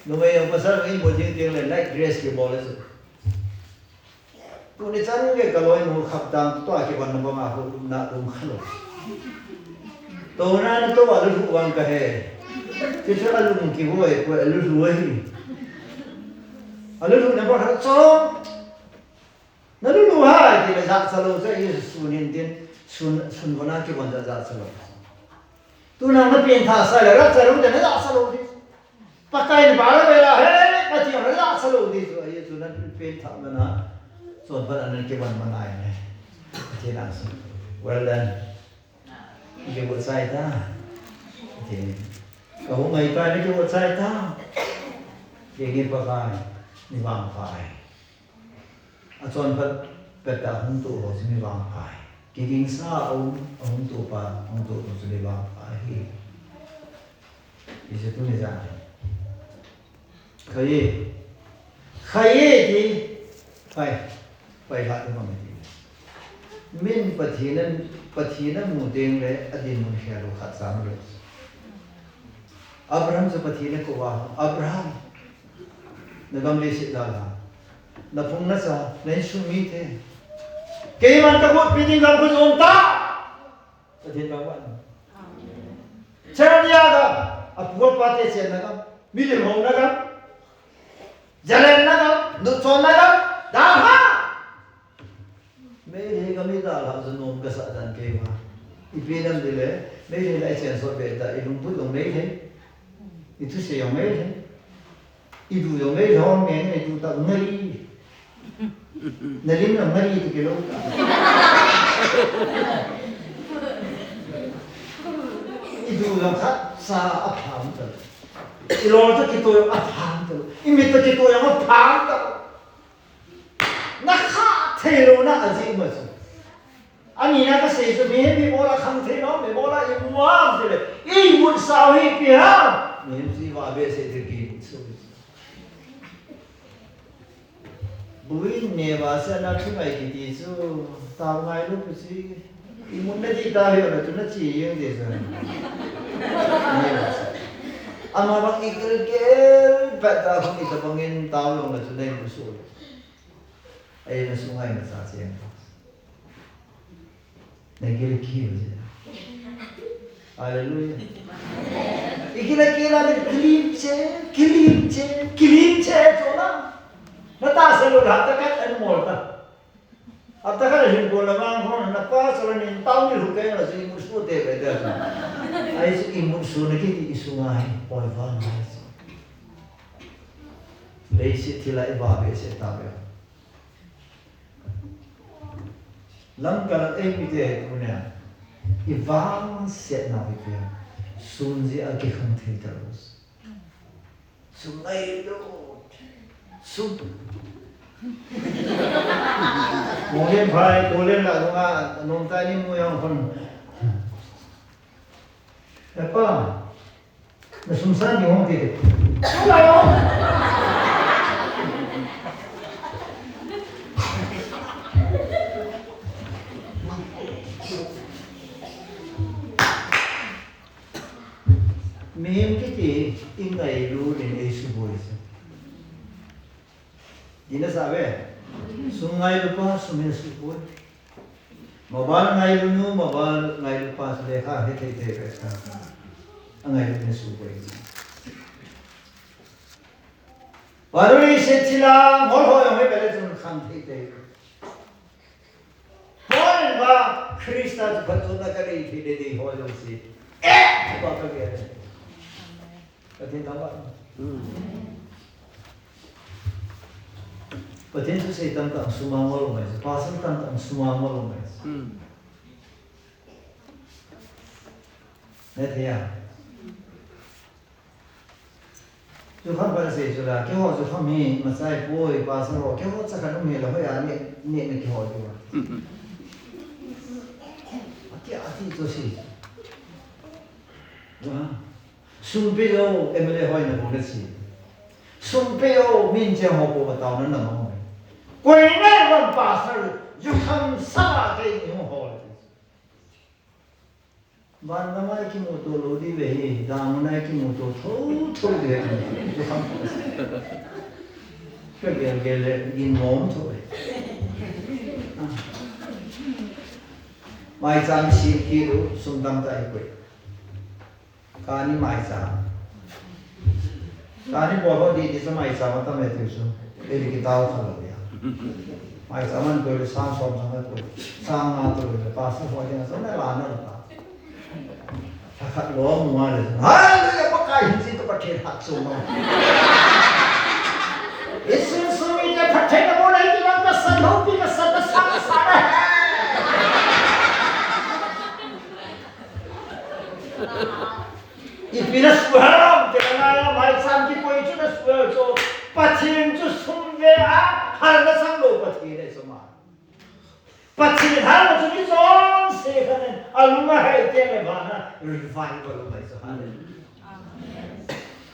Numei a pasal in bu ding ding le night dress kibawl le chu. Tuni chan nge ka loi nu khap dang tua kivon na bang a hu na um kha lo. To na na to a lu lu vang ka he. Ti chu a lung kihuai ko a lu lu ahi. A lu lu na ba kha cho. Na lu lu hai ti le za cha lo cha i sun in tin sun, sun vona kivon za za cha lo. Tuna na piangthak sa le ra cha lo te na za cha lo ti. Pakai in ba la ve la he, a ti na za cha lo ti chu, a i chu na piangthak na na. Son pa na kivon ma nai ne. A ti na su. Well done. Ki bu chai ta. A ti. Ka hu ngai pa ni ki bu chai ta. Ki ngi pa kai. Ni vang pai. A chawmphat pet a hung tuh haw chu mi vangpha hi. Kigingsa a um, a hung tuh pa, hung tuh haw chu mi vangpha hi. Hi chu tuni zan hi. Khai, Khai e ti, pai, pai la i mang ti. Min Pathian a, Pathian a mu ding le a dinmun khel lo khat chang lo. Abraham chu Pathian a ko a, Abraham, na gam le sit dal a, na phung na cha, na insung mite, keiman ka guatpi ding gam ka zuan ta. Pathian ka guat. Chania gam, a pu a pate chenna gam, milim hona gam, zalenna gam, nutchawnna gam, dalha. Meitei gam i dalha chu nuam ka sa dan kei va. I pi nam di le, Meitei lai chen sawt ve ta, i lungput lo Meitei, i thuse lo Meitei, i du lo Meitei, hon meng i du ta ngai. Na lim lo ngai tu kilo ta. I du lo khat sa a pham ta. I lawl ta kituak a pham ta. I mit ta kituak a pham ta. Na kha theilona a zik ma chu. A nina ka sei chu mi, mi bawl a khang theilo, mi bawl a i muam ti le, i mutsau hi pi ha. Mi chu i va be se ti ki mutsu. Buin ne va sa na thu ngai kiti chu, tau ngai lo pu si. I mutna di ta hi na chu na chi ing ti sa. Ama bang i gil gel pat ta khun i ta bangin tau lo na chu nei mutsu. Ai na su ngai na sa chiang. Na gil ki. Hallelujah. I gil a gil a kilim che, kilim che, kilim che chu la. Na ta sa lo la ta ka an mol ta. A ta ka hin ko la mang hon na pa sa la nin tau ni lu ke la si mu su te be de. Ai si i mu su na ki ti i su ngai, poi va ngai. Leisit thil a i va be se ta be. Lamkal ei mite tu nia, i vangsiatna hi tia, sum zia a kikhang thei ta lo. Sum ngai lo. Sum. Mawlian phai, Mawlian la nunga, nung tai ni mu yang khun. E pa, na sum san ding hong ti ti. Sum ngai lo. Mihing kiti i ngailut in ei subuai si. Dina sa ve. Sum ngailu pa sum in a subuai. Mobile ngailu nu, mobile ngailu pa chu lekha he thei thei ve ta. A ngailu in a subuai. Parui se thila, mol hoi hoi ve le chun khang thei thei. Hoi va, Khrista chu phatchuamna ka nei thei le dei hoi lo si. Eh, va ka ve. Pathian tangval. Pathian thusei tam tak sum a ngol mai, pastor tam tak sum a ngol mai. Na thei a. Chu khan pa sei chu la, keihaw chu kha mi machai puai, pastor haw, keihaw cha khan um hi la hoi a, ni, ni, ni keihaw chu. A ti, a ti chu si. Wa. Sum pe o, M L A hoi na bu na si. Sum pe o, min che ho ko ba tau na na mo. Koi ngai wan pastor, ju kham sa ba kei ni ho. Van lam a i kimutua lo di ve hi, dan mun a i kimutua tho tho di ve. Ka gel gel le gin mawm tho ve. Maicham sim kit u, sum tam ta i koi. Kani maicham. Kani bawl ho di di sa maicham a tam e ti chu. Ei di kitau kha lo dia. Maicham an koi le sang sawm sang a koi. Sang nga tu le pastor ho ding a sawm le la na lo ta. Tha khat lo mu a le. Hallelujah, Pakai hin si tu Pathian hat chu ma. Isu sumi te Pathian na mo le ti lang ka sa lo pi ka sa ka sa ka sa. I pi na sual te na la maicham kikoi chu na sual chu. Pathian chu sum ve a hal na sang lo Pathian e suma. Pathian hal na chu mi chon se khan a lung a hei te le ba na revival lo mai chu hallelujah.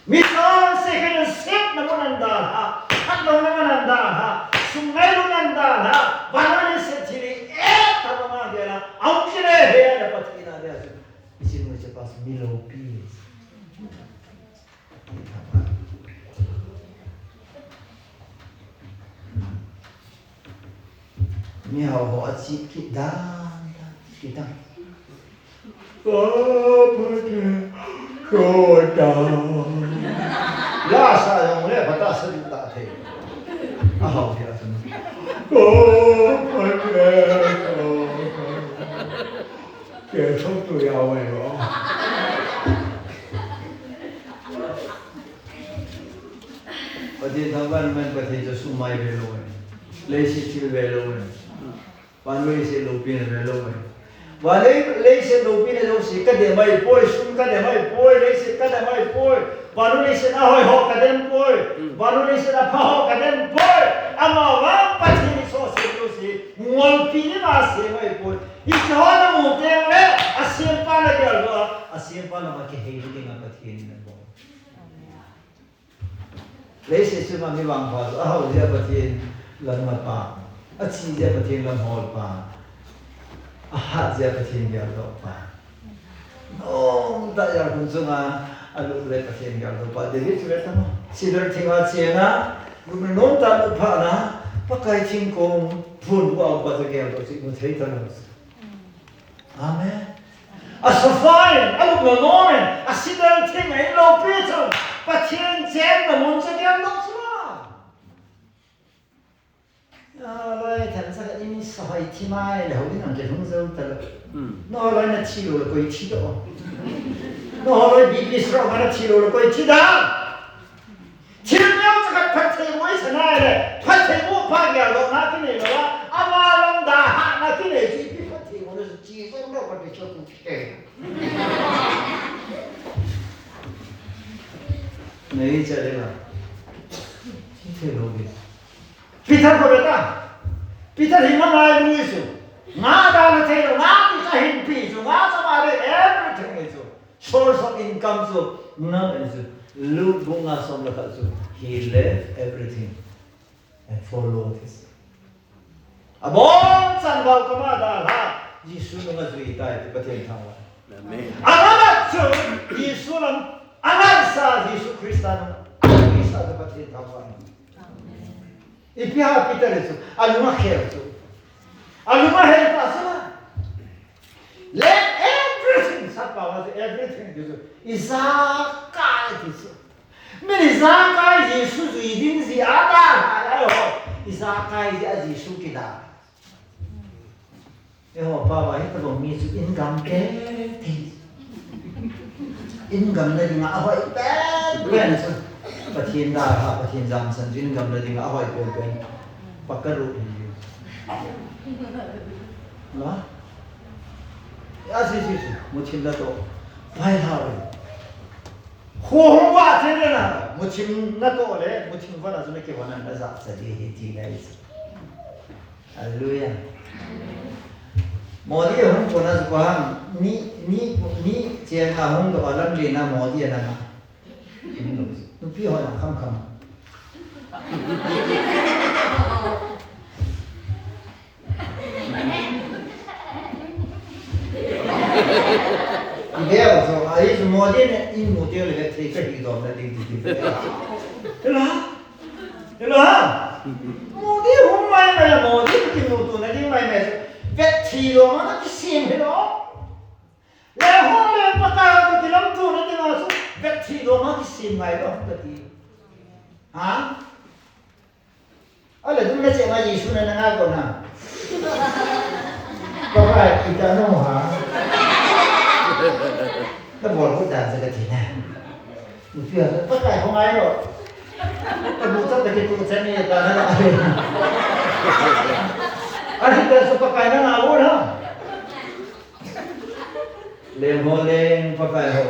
Mi chon se khan a sep na mun an da ha. A lo na man an da ha, sum ngai lo nan da ha, van leh leiset thil i et ta lo ma gel a, a hung kile he a na Pathian a dia chu. I sin mu che pa mi lopi. Mi hau haw a chi kit dan dan kit a. Ko ta. La sa jong le pha ta sa ta thei. A hau dia chu. Ko pa ke ko. Ke thok tu ya wai lo. Pathian thangvâl man Pathian chu sum ngai ve lo e. Leiset thil ve lo e. Van leiset lopina ve lo e. Van lei, leiset lopina zosia ka dem mai puai, sum ka dem mai puai, leiset ka dem mai puai. Van leiset a hoi haw ka dem puai. Van leiset a pha haw ka dem puai. Ama vang Pathian i sawsiat zosia ngolpi ni ma se mai puai. I chu haw na mu teng le, a siampa la gel lo a, a siampa la ma kihei ding a Pathian in a bawl. Leiset chung ah mi vangpha chu a hau zia Pathian lam ngaipa, a chi zia Pathian lam hawlpa, a hat zia Pathian geldokpa. Nuam tak zia hun chung ah a lut le Pathian geldokpa. David chu le tama sidar thing a chian a, lupna nuam tak lut phat a, Pakai thingkung phuan bu a um pa chu geldok chu i mu thei ta lo. Amen. A suffer in, a lupna nuam in, a sidar thing a in lopi chun, Pathian chênna mun chu a gen lo chu la. A lai than sa in sa hoi thi mai le, hoi in an ke hung zo ta lo. Na hoi lai na thi lo le koi thi do. Na hoi lai B P stroke na thi lo le koi thi da. Thil neu cha khat phatthei mu i sa nai le, phatthei mu pha geldokna kinei lo a, ama lam da hatna kinei chu ipi phatthei mu le chu chi zong lo ka ti chu ku te. Nei cha le la. Thei lo bi. Peter ko beta. Peter hi ma ngai lui chu. Nga da le thei lo, nga ti cha hin pi chu, nga cha ma le everything le chu. Source of income chu, nga en chu, Luke bung nga sawm le khat chu, he left everything and followed his. A bawng chan val kama da la, Jesu nung a zui tai ti Pathian thangvâl. Amen. A la chu, Jesu lam, a la sa Jesu Khrista nung, a zui sa ti Pathian thangvâl. Ipi ha Peter chu, a lung a khel chu. A lung a hel ta sa la. Let everything, Sappau a chu everything ti chu, i zakai ti chu. Min i zakai Jesu zui ding zia a da lai ai ho. I zakai zia a Jesu kida. Eihaw pa va hi ta bang mi chu in gam te ti. In gamna ding a hoi pen pen chu. Pathian da ha, Pathian zamsan chu in gamna ding a hoi pen pen. Pakaru hi. La? A si, si, si. Muthim na to. Pai ha ui. Khu hung va thei le na. Muthim na to le, muthim va na chu na ke va na na za sa di hi ti na i sa. Hallelujah. Modi a hung kona chu pa ni, ni, ni chiang a hung to a lam li na Modi a na. Nupi hoi na kham kham. I bel zo, a i zu Modi ne in mu teu le thei ka hi dom na ding ti ti. Ela? Ela? Modi hung mai mai, Modi ki mu tu na ding mai mai. Vet thi lo ma na ki sim hi lo. Le ho le Pakai tu ki lam tu na ding a su. Vet thi lo ma ki sim ngai lo ka ti. Ha? A le dum na che ma Jesu na na nga ko na. Pakai i ta no ha. Ka bol ko dan sa ka ti na. Nupi a, Pakai ko ngai lo. Ka bu ta ta ki tu chan ni ta na. A hi ta su Pakai na nga lo na. Leng ho leng Pakai ho.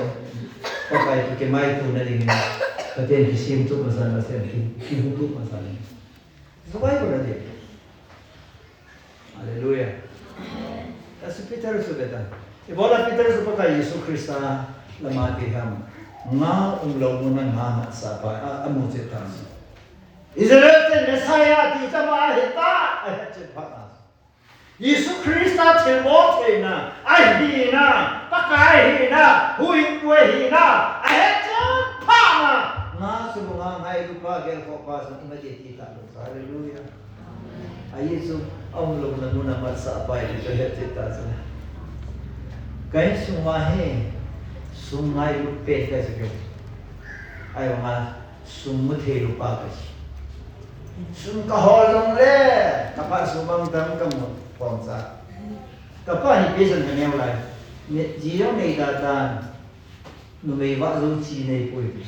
Pakai tu ki mai tu na ding. Pathian ki sim tu ma sa na sem ki, ki bu tu ma sa na. Zu bai ko na ding. Hallelujah. A su Peter su beta. I bola Peter su Pakai Jesu Khrista lam a ti ham. Nga um lo mun a nga na sa pa a, a mu che ta. Israelte'n Messiah ti chu ama hi ta, a het chiat phat a, Jesu Khrista thilbawl theina, a hina, Pakai hina, huhhingtu hina, a het chiat phat a, nga chu ngai lupa, gelkhawpa chun i ma ti ti ta lo. Hallelujah. Ahi chu, a umlona mun a matsapa hi ti chu het chiat ta chu. Ka insung a hi sum ngailut pen ka hi chu kei. Ahi vang a, sum mu thei lo pa ka hi. Sum ka hawl zong le, ka pa sum bang tam ka mu pawm cha. Ka pa hi patient ka neu lai. Zi zong nei da dan. Numei vak zo chi nei puai ti.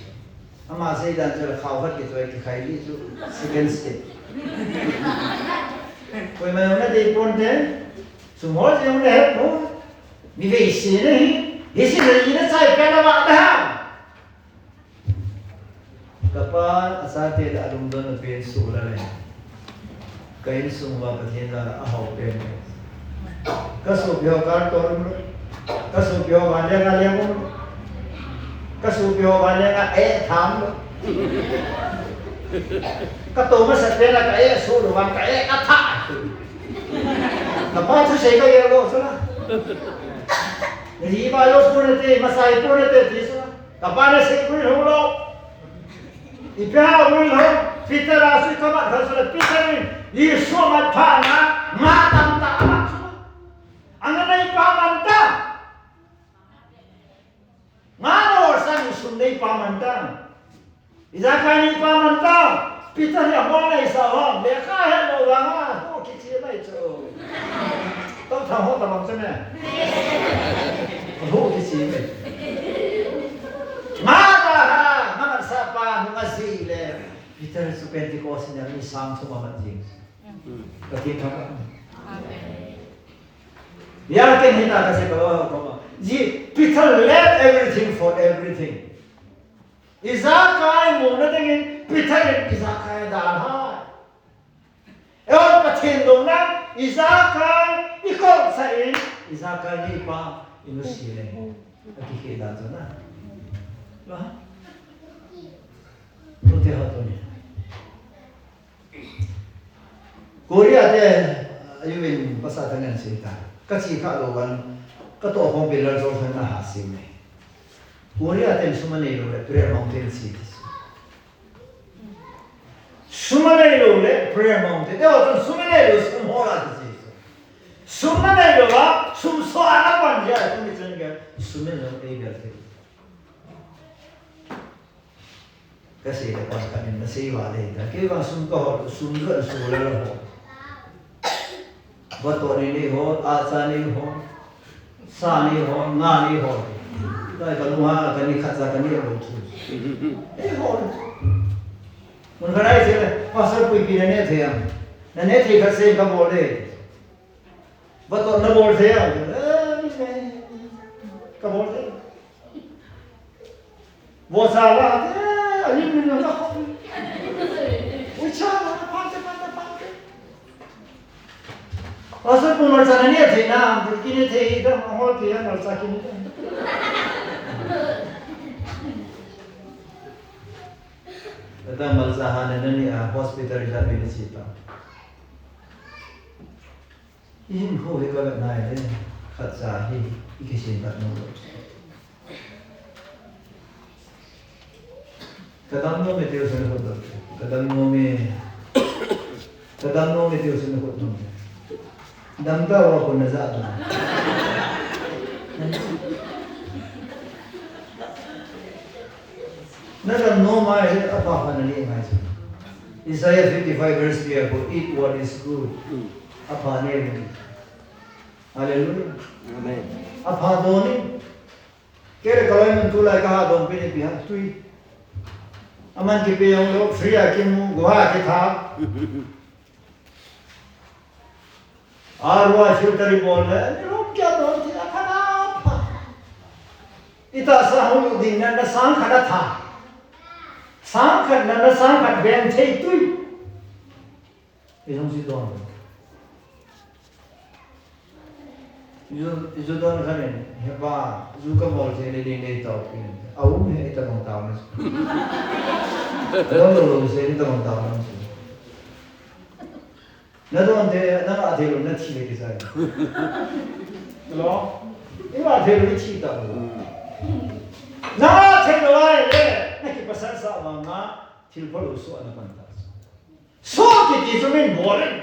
Ama sei dan chu khau khat kichoi kikhai li chu second step. Koima na dei puante, sum hawl zong le he puai. Mi vei si na hi, hi si na hi na chai pen a vak da. Ka pa a chate leh a lungdonna pen sua la le, ka insung ua Pathian za la a hau pen. Ka suapi haw kar tawh um lo, ka suapi haw van leng a leng um lo, ka suapi haw van leng a e tham lo. Ka to masa pen a ka e su lo van ka e ka tha. Ka pa thusei ka e lo chu la. Ni ba lo pu na te, masa i pu na te ti chu la. Ka pa na sei pui lo lo. I pia ui lo, Peter a sui ka mat kha sui la Peter in, Jesu a mat pha na, nga tam ta a mat chu. Ang na i pa man ta. Nga lo sang sum nei pa man ta. I za kai nei pa man ta. Peter hi a mawl nei sa hom, le kha he lo la nga, ho kichi mai chu. Tau tha ho ta bang chu ne. Ho kichi mai. Nga ta ha, nga mat sa pa, nu nga si le. Peter chu Pentecost ni a mi sang thum a mat ding. Ka ti thak a. Amen. Ya ken hi ta ka se ka lo ha ko ma. Ji Peter left everything for everything. I za kai mu na dingin Peter in i za kai a dal ha. Eon Pathian lo na i za kai i ko sa in i za kai ni pa i nu si le. A ki khi dan chu na. Lo ha. Lo te ha tu ni. Korea te, a yu in pasa ta ngan si ta. Ka chi kha lo van, ka to khong pi lal zo khan na ha si me. Korea ten sum a nei lo le prayer mountain si ti. Sum a nei lo le prayer mountain. Te o tan sum a nei lo sum hol a ti si. Sum a nei lo a, sum so a na pan ja, tu mi chen ga, sum a nei lo ei ga te. Ka sei le pastor in na sei va le ta. Kei va sum ka hol, sum ka su la la hol. Vato ni ni hol, a cha ni hol. Sa ni hol, nga ni hol. Kai ka lu ha, ka ni khat cha ka ni lo thu. Ei hol. Mun ka nai se le, pastor pui pi na ne thei am. Na ne thei khat se ka bol le. Vato na bol thei am. Ka bol thei. Bo sa la te, a lim lim la ka khop. Ui cha la, pante, pante, pante. Pastor pu malcha na ne thei na, ki ne thei da, a hol ki a malcha ki ne. Ata malcha ha na na ni a hospital i la ni si ta. I hin kho hi ka vet nai le, khat cha hi, i kisin tat nuam lo. Ka dam nuam e tiu sin khut nuam. Ka dam nuam e. Ka dam nuam e tiu sin khut nuam. Dam ta wa kun na za ta. Na dam nuam mai le a pha pha na ni mai chu. Isaiah fifty-five verse three a ko, "Eat what is good." A pha ne. Hallelujah. Amen. A pha dawn in. Kei le ka loi mun tu lai ka ha dawn pen i pi ha tui. A man kipe hong lo, free a ki mu, gua ki tha. A rua filter i bawl le, ni lum kia dawn ti a kha na pha. I ta sa hong lu ding na, na sang khat a tha. Sang khat na, na sang khat veng thei tui. I zong si dawn. I zu, i zu dawn khan in, "He pa, zu ka bawl thei le ding nei tau pi." A um he, i ta bang tau na. Lo lo lo se ni ta bang ta bang chu. Na don te, na ngah theilo na thi le kisa. Lo. I ngah theilo i thi ta. Na ngah theilo ai le, na kipasal sa bang a, thil pha lo suah na pan ta. Suah kiti chu min bawl in,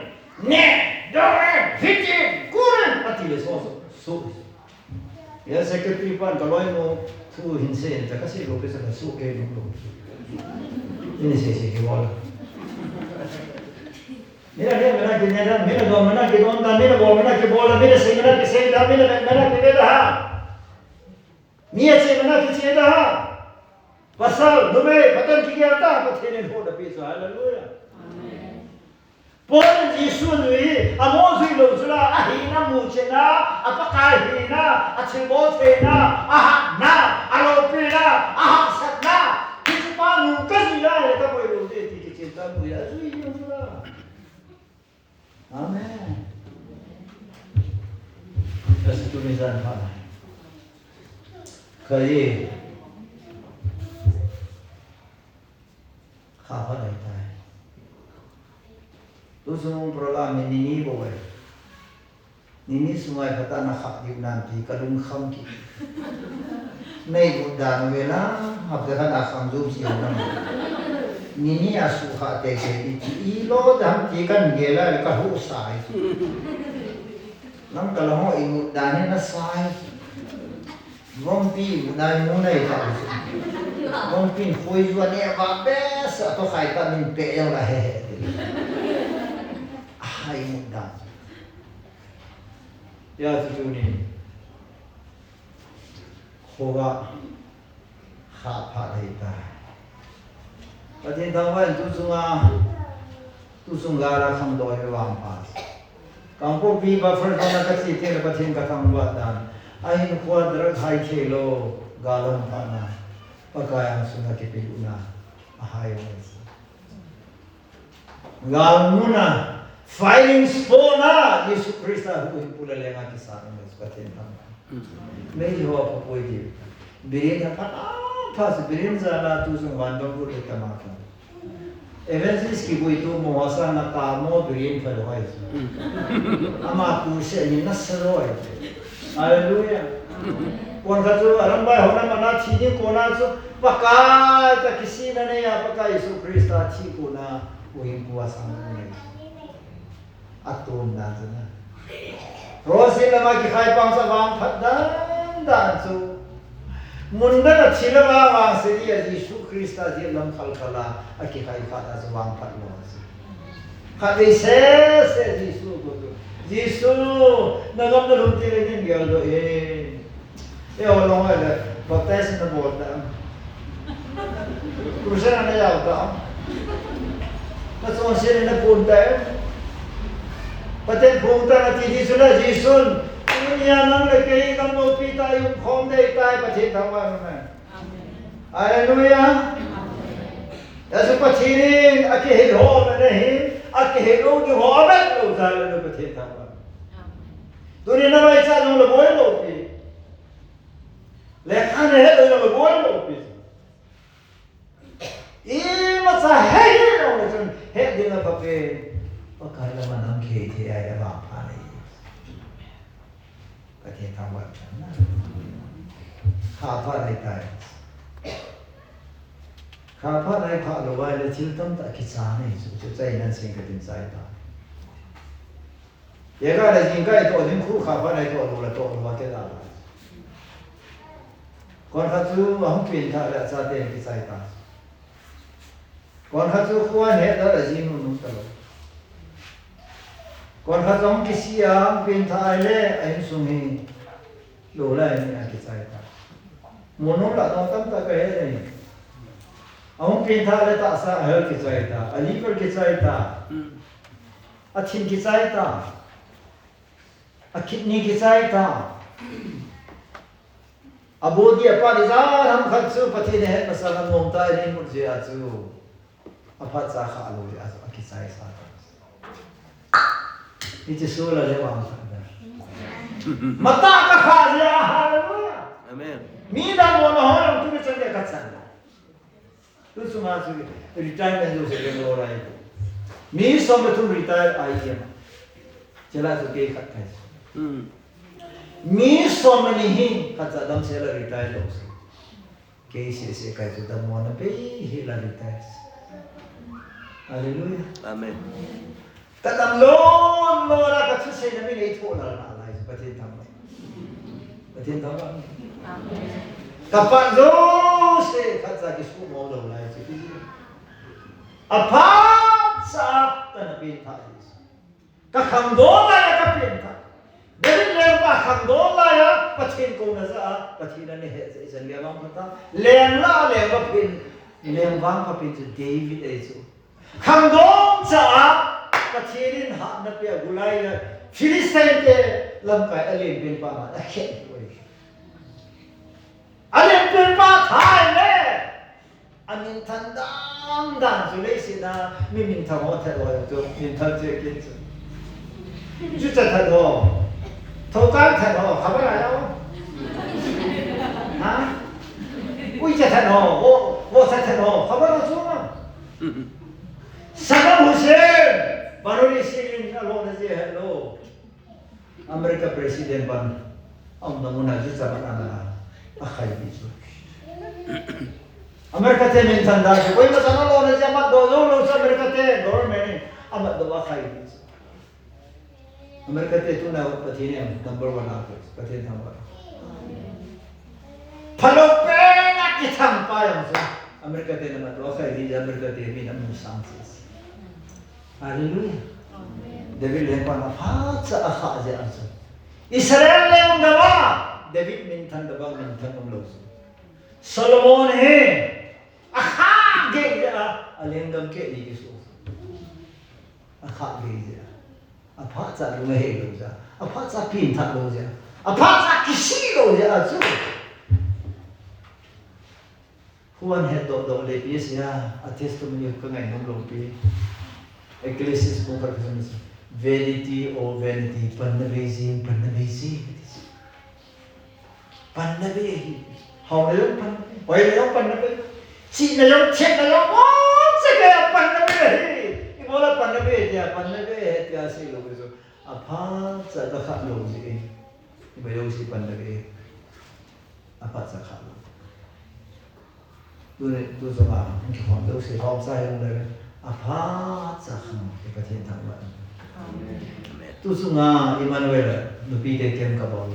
ne, dor in, hit in, kur in, a ti le suah suah, suah. Ya secretary pan ka loi nu, thu hin se in ta ka se lo pe sa ka suah ke nu lo. Min se se ke bawl. Min a ne, min a ki ne da, min a don, min a ki don da, min a bawl, min a ki bawl da, min a se, min a ki se da, min a ne, min a ki ne da ha. Mi a chia, min a ki chia da ha. Pasal, numei, Pathian kigel ta, Pathian in hawt a pi chu, hallelujah. Amen. Paul in Jesu zui, a maw zui lo chu la, a hina mu chiana, a Pakai hina, a thilbawl theina, a hatna, a lopina, a haksatna, hichu pa nu ka zui lai le ka boi lo di ti kichian ta mu a zui lo chu la. Amen. Ka si tu mi zan pha lai. Ka ye. Kha pha lai tai. Tu sung program ni ni bo e. Ni ni sungai kha ta na khak diu nan ti ka lungkham ki. Nei bu dan ve la, hap de khan a kham zum si na. Ni ni a su kha te ke i ti i lo dam ti kan ge la ka hu sai. Nang ka la ho i mu dan na sai. Vompi mu nai mu nai ta. Vompi khoi ju a ne va be sa to khai ta min pe yo la he he. Hai mu dan. Ya chu chu ni. Khua kha pha dei ta. Pathian thangvah in tu chung a, tu chung gal a khangdawi vang pha. Kangpokpi buffer zone a ka chia tiang le Pathian ka thangvah dan. A hinkhua drug hai thei lo, gal a hung phatna. Pakai ang sung a kipiluna. A hai vang. Gal mun a, firing spot a, Jesu Khrista hu in pula lenga kisa in Pathian thang. Mei ho a pha poi di. Birin a pha, a pha si birin za la tu sung van dong ru le tama ka. Evangelist kibui tu mo sa na ta mo birin pha lo ai. Ama tu se ni na sa lo ai. Hallelujah. Kuan kha chu a ram bai ho na mana thi ni ko na chu Pakai ta kisina nei a Pakai Jesu Khrista thi ko na u in kua sang nei. A tun dan chu na. Rosi lama kikhai pang sa vang phat dan dan chu. Mun dan a thi lama vang se di a Jesu Khrista zia lam khal khal a, a kikhai phat a chu vang phat lo a si. Khat ei se se Jesu ko tu. Jesu, na gam na lum ti le nin gel do e. E o long ai le, baptize na bol ta. Crusade na yau ta. Na chon se na pun ta. Pathian phung ta na ti di chu la Jesu. Tunia nang le kei gam lopi ta i um khawm dei tai Pathian thangvah na. Hallelujah. Asu Pathian in a kihei ho na nei, a kihei lo ding ho a vet lo ta le Pathian thangvah. Tunin na lai cha nung la boi lo pi. Le khan he lo la boi lo pi. I ma cha he he lo chun he ding a pa pe. Pakai la ma nam khe the ai la ba pa nei. Pathian thangvah chan na. Kha pha lai tai. Kha pha lai pha lo ai le thil tam ta kicha nei chu chu chai nan sing ka tin chai ta. Ye ka le jing kai to ding khu kha pha lai to lo la to lo ke la. Kon kha chu a hung pin tha le cha te kichai ta. Kon kha chu khua he da la jing nu nu ta lo. Kon kha chu hung kisia hung pin tha ai le a insung hi lo lai ni a kichai ta. Mun hung la dong tam ta ka he ni. A hung pin tha le ta sa a hel kichai ta. A liver kichai ta. A thin kichai ta. A kidney kichai ta. A body a pa ni za ham khat chu Pathian he masa na ngom ta ni mut zia chu. A phat cha kha lo a kichai sa ta. Ni chi su la le wang sa da. Mata ka kha zia, hallelujah. Amen. Mi da mo na ho tu ni chan ka chan. Tu chunga chu retirement zosia le lo lai. Mi sawm le thum retire ai em. Chela chu kei khat kai. Mi sawm le ni hi khat cha dam se la retire lo se. Kei se se kai chu dam mawna bei hi la retire. Hallelujah. Amen. Ka dam lo lo la ka thuseina mi nei tho la na lai chu Pathian thangvah. Pathian thangvah. Ka pat zosia khat cha kisumaw lo lai chu. A phat cha ka na piangthak hi. Ka khangdawn lai a ka piangthak. David lengpa khangdawn lai a Pathian kona za a Pathian a ne het zai zan le vang pha ta. Leng la leng va piang, leng vang pha piang chu David ei chu. Khangdawn cha a Pathian in hatna pia Goliath, Philistine te lamkai a lianpianpa ma a khen ui. A lianpianpa thai le. A minthan dan dan chu lei sina mi minthan haw that haw chu minthan che kin chu. Jucha that haw. Thokang that haw, khabar a la. Ha? Uicha that haw, o, o cha that haw, khabar a chu ma. Saddam Hussein, Banuri Syrian a lo na je hello. America President ban a umna mun a jucha ban a na a khai di chu. America te minthan dan chu koima chan a lo na zia mat do lo lo chu America te government in a mat do a khai di chu. America te tuna Pathian in number one a ko Pathian number. Phalo pen a kithang pa yang chu America te na mat do a khai di America te mi na mun sang chu. Hallelujah. David lengpa na phat cha a kha zia a chu. Israel leng gam a David minthan da bang minthan um lo chu. Solomon hi a kha gei zia a, a leng gam ke ni ki su. A kha gei zia. A phat cha lung a hei lo zia. A phat cha piangthak lo zia. A phat cha kisi lo zia a chu. Huan het dok dok le pi sia, a testimony ka ngai nom lo pi. Ecclesiastes bung khat ka sa, vanity of vanity, panna bei zing, panna bei zing. Panna bei hi. Hau le jong panna bei, hoi le jong panna bei. Chi le jong, thiam le jong, o, chi le panna bei hi. I bol a panna bei tia, panna bei he tia si lo chu. A phat cha ka kha lo zia. I bol lo si panna bei. A phat cha kha lo. Tuni, tu zong a, in kikhawm lo si hawm sa hi um le, a phat cha khang, i Pathian thangvah. Tu sung a, Emmanuel, nupi te kem ka bawl.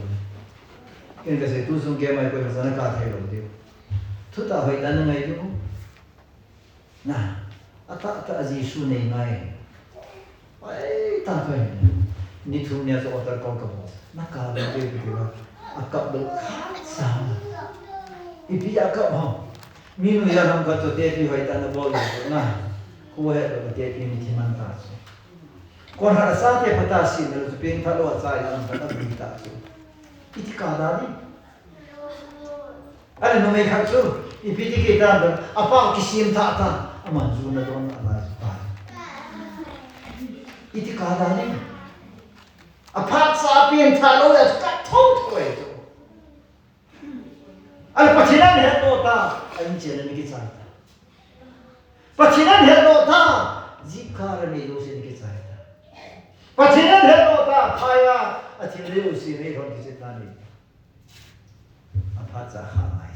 Ken ka sei, tu sung kem ai koima chan a ka thei lo diu. Thu ta hoi ta na ngai diu. Na, a ta, ta Jesu nei ngai. Ai, ta ka ni. Ni thum nia chu altar call ka bawl. Na ka lo diu diu a. A kap lo kha sa. Ipi a kap ho. Mi nu ya lam ka to te pi hoi ta na bawl lo na. Khu he lo te pi mi thi man ta chu. Kon ha sa te pha ta si na lo chu piang tha lo a chai lam ka ta bi ta chu. Iti ka da ni. A le numei khat chu, ipi ti kei ta, a pa kisiam tha ta, a man zu na don a lai pa. Iti ka da ni. A phat cha piang tha lo le ka tho tho e chu. A le Pathian an het lo ta, a in chen a ni kichai ta. Pathian an het lo ta, zikar a ni lo se ni kichai ta. Pathian an het lo ta, phai a, a thil lo se ni hon kichai ta ni. A phat cha kha ngai.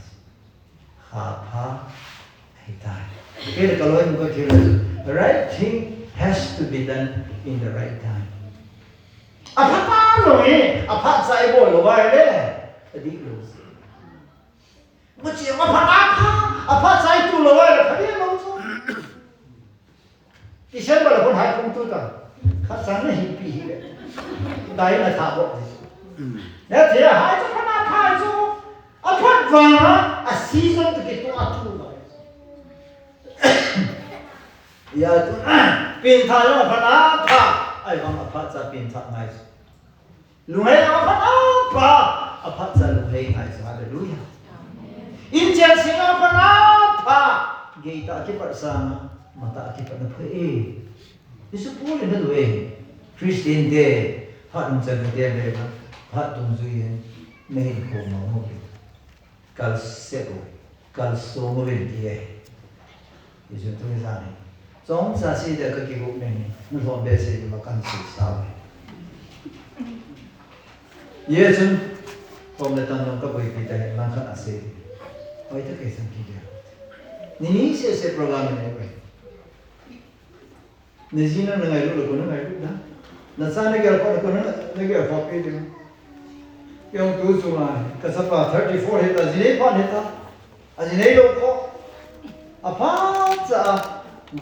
Kha pha hi ta. Kei le ka loi mu ka thil chu, right thing has to be done in the right time. A pha ta lo hi, a phat cha i bawl lo ai le, a dik lo. Mu chi a pha ta pha, a phat cha i tu lo ai le, pha dik lo chu. December la hun hai kung tu ta. Kha chan na hi pi hi le. Dai na tha bo. Ne thei a hai chu pha na pha chu. A phat vang a, a season tu ki tu a tu lo. Ya tu, piang tha lo a pha na pha. Ai vang a phat cha piang tha ngai. Lunghei a phat a pha, a phat cha lunghei ngai sa, hallelujah. Inchen sing a phat a pha, gei ta kipat sa, ma ta kipat na pha e. Jesu Paul in a du e. Christian te, phat nung chan te le, phat tung zui in, na hin ko ma mo. Kal se ko, kal so mo vin ti e. Hi chu tu hi zan hi. Chawngcha si de ka kigup nei hi. Nu lawm be se di ma kan si sa. Ye chun, kom le tan lawm ka buaipi ta hi lang khat a se. Oi ta kei san ki dia. Ni ni se se program nei oi. Na zi nang na ngailut lo ko na ngailut da. Na cha na gel ko na ko na gel ko pi ding. Yong tu chu ngai. Ka chapa thirty four hita, zi nei phat hita. A zi nei lo ko. A phat cha a.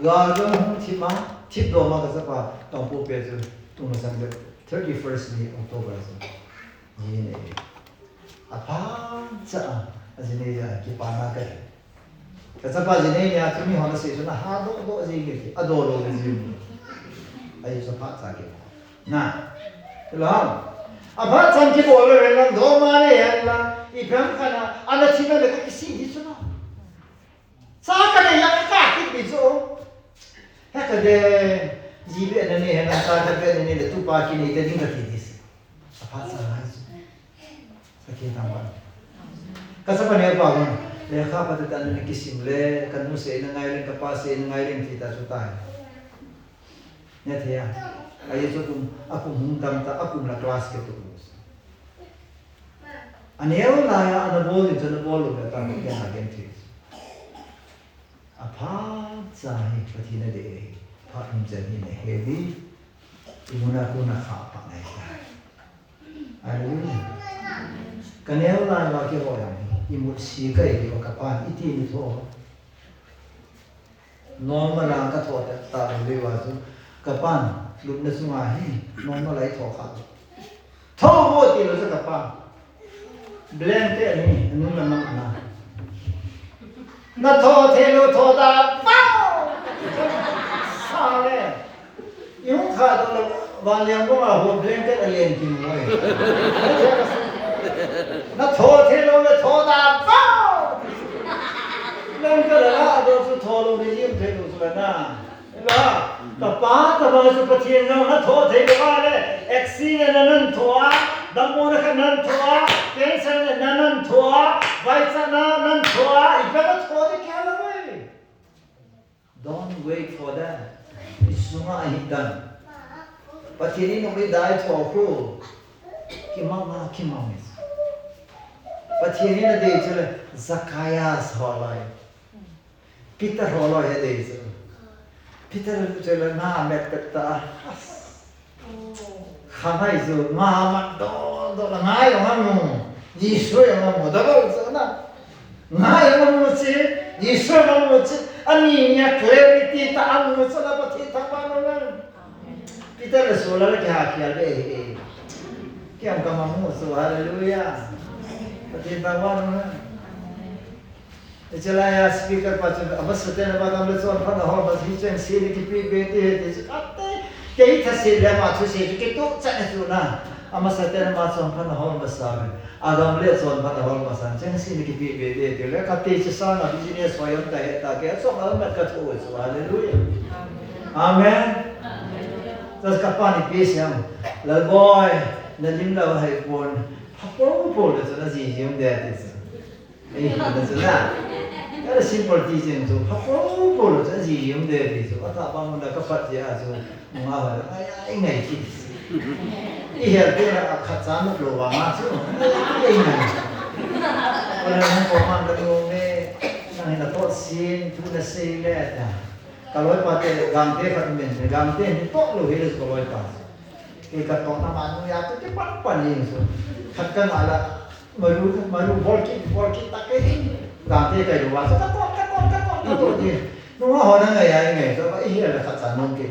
Ga ga hung thip ma. Thip do ma ka chapa. Tang pu pe chu. Tu ma sang de. Thirty first ni October chu. Zi nei. A phat cha a, a zi nei a kipana ka hi. Ka chapa zi nei nia chu mi hon a si chu na ha do do zi nge ti, a do lo le zi nge. A zi sa phat cha ki. Na. Lo. A phat chan ki bol le ren lang do ma le hen la. I pram kana, ana thina le ka kisi hi chu na. Sa ka nei la ka ka kit bi chu. He ka de, zi be na nei hen la, sa ka be na nei le tu pa ki nei te ding ka ti dis. A phat cha ngai chu. Pathian thangvah. Ka chapa neu pa hun, lekha pha te tan na kisim le, ka nu se na ngai leng, ka pa se na ngai leng ti ta chu tai. Nia thei a. Ai chu kum, a kum hung tam ta, a kum la class ke tu. A neu lai a, ana bol in chu na bol lo le ta, ke na gen thei. A phat cha hi Pathian a de hi, phat um chen hi na he di, i mun a kun a kha pa ngai ta. Hallelujah. Ka neu lai va ki ho yang hi, i mut si ka i di ka pan i ti ni tho. Normal a ka tho ta ta lo le va chu, ka pan lupna sunga hi, normal a i tho kha. Tho bo ti lo chu ka pan. Blanket ni, a nung na nang na. Na tho thei lo tho da vau. Sa le. I hung kha to lo, van liang bong a ho blanket a len kin ngoi. Na tho thei lo le tho da vau. Blanket a la do chu tho lo ni lim thei lo chu la na. La, ka pa, ka pa chu Pathian nang na tho thei lo a le, accident a nan tho a, damna kha nan tho a, cancer na nan tho a, vaichatna nan tho a, i pa na tho di kha lo mai. Don't wait for that. I sunga hi dan. Pathian in nung i dai tho khu. Kimang a, kimang i. Pathian in a dei chu le, Zacchaeus ho lai. Peter ho lo he dei chu. Peter chu le na met pet ta. Kha ngai chu na mat do do la ngai ong amu. Jesu ong amu da lo chu na. Ngai ong amu chi. Jesu ong amu chi. Ani nia clarity ta amu chu la Pathian thangvah lo na. Peter le Saul le ki ha khial be hi. Ki ang ka amu chu hallelujah. Pathian thangvah lo na. Ichalai a speaker pa chun, a masate'n a gam le chawnphatna hawl masa hi cheng sin i kipi be ti he ti chu, a te, kei thasin le ama thusia chu kituak chat a chu na. A masate'n ama chawnphatna hawl masa ve. A gam le chawnphatna hawl masa cheng sin i kipi be ti he ti le, ka ti chu sâng a business hoi um ta he ta, kei a chawk a mat ka thu chu, hallelujah. Amen. Just ka pa ni pi siam, Lalboi, na lim lo hai pon, pha po po le chu na zi zi um de ti chu. Ei, na chu la. Ka la simple teaching chu, pha po po lo chu a zi um de ti chu. A ta bang na ka pat zia chu, nunga ho la, ai, ai, ngai ki. I hel te la, a khat cha nuk lo wa ma chu. Ei, ngai. Ko la nang ko man ka nu me, nang na to sin, tu na sei le ta. Ka loi pa te, gang te khat men, gang te ni to lo hi le ko loi pa. Kei ka tawna ma nu ya tu te pan pan ing chu. Khat ka ngah la, maru, maru bol kit, bol kit tak kei. Gangte kai lu va chu ka tawn, ka tawn, ka tawn, ka tawn ti. Nung a hon a ngai ai ngai chu, i hial la khat chan nung kei.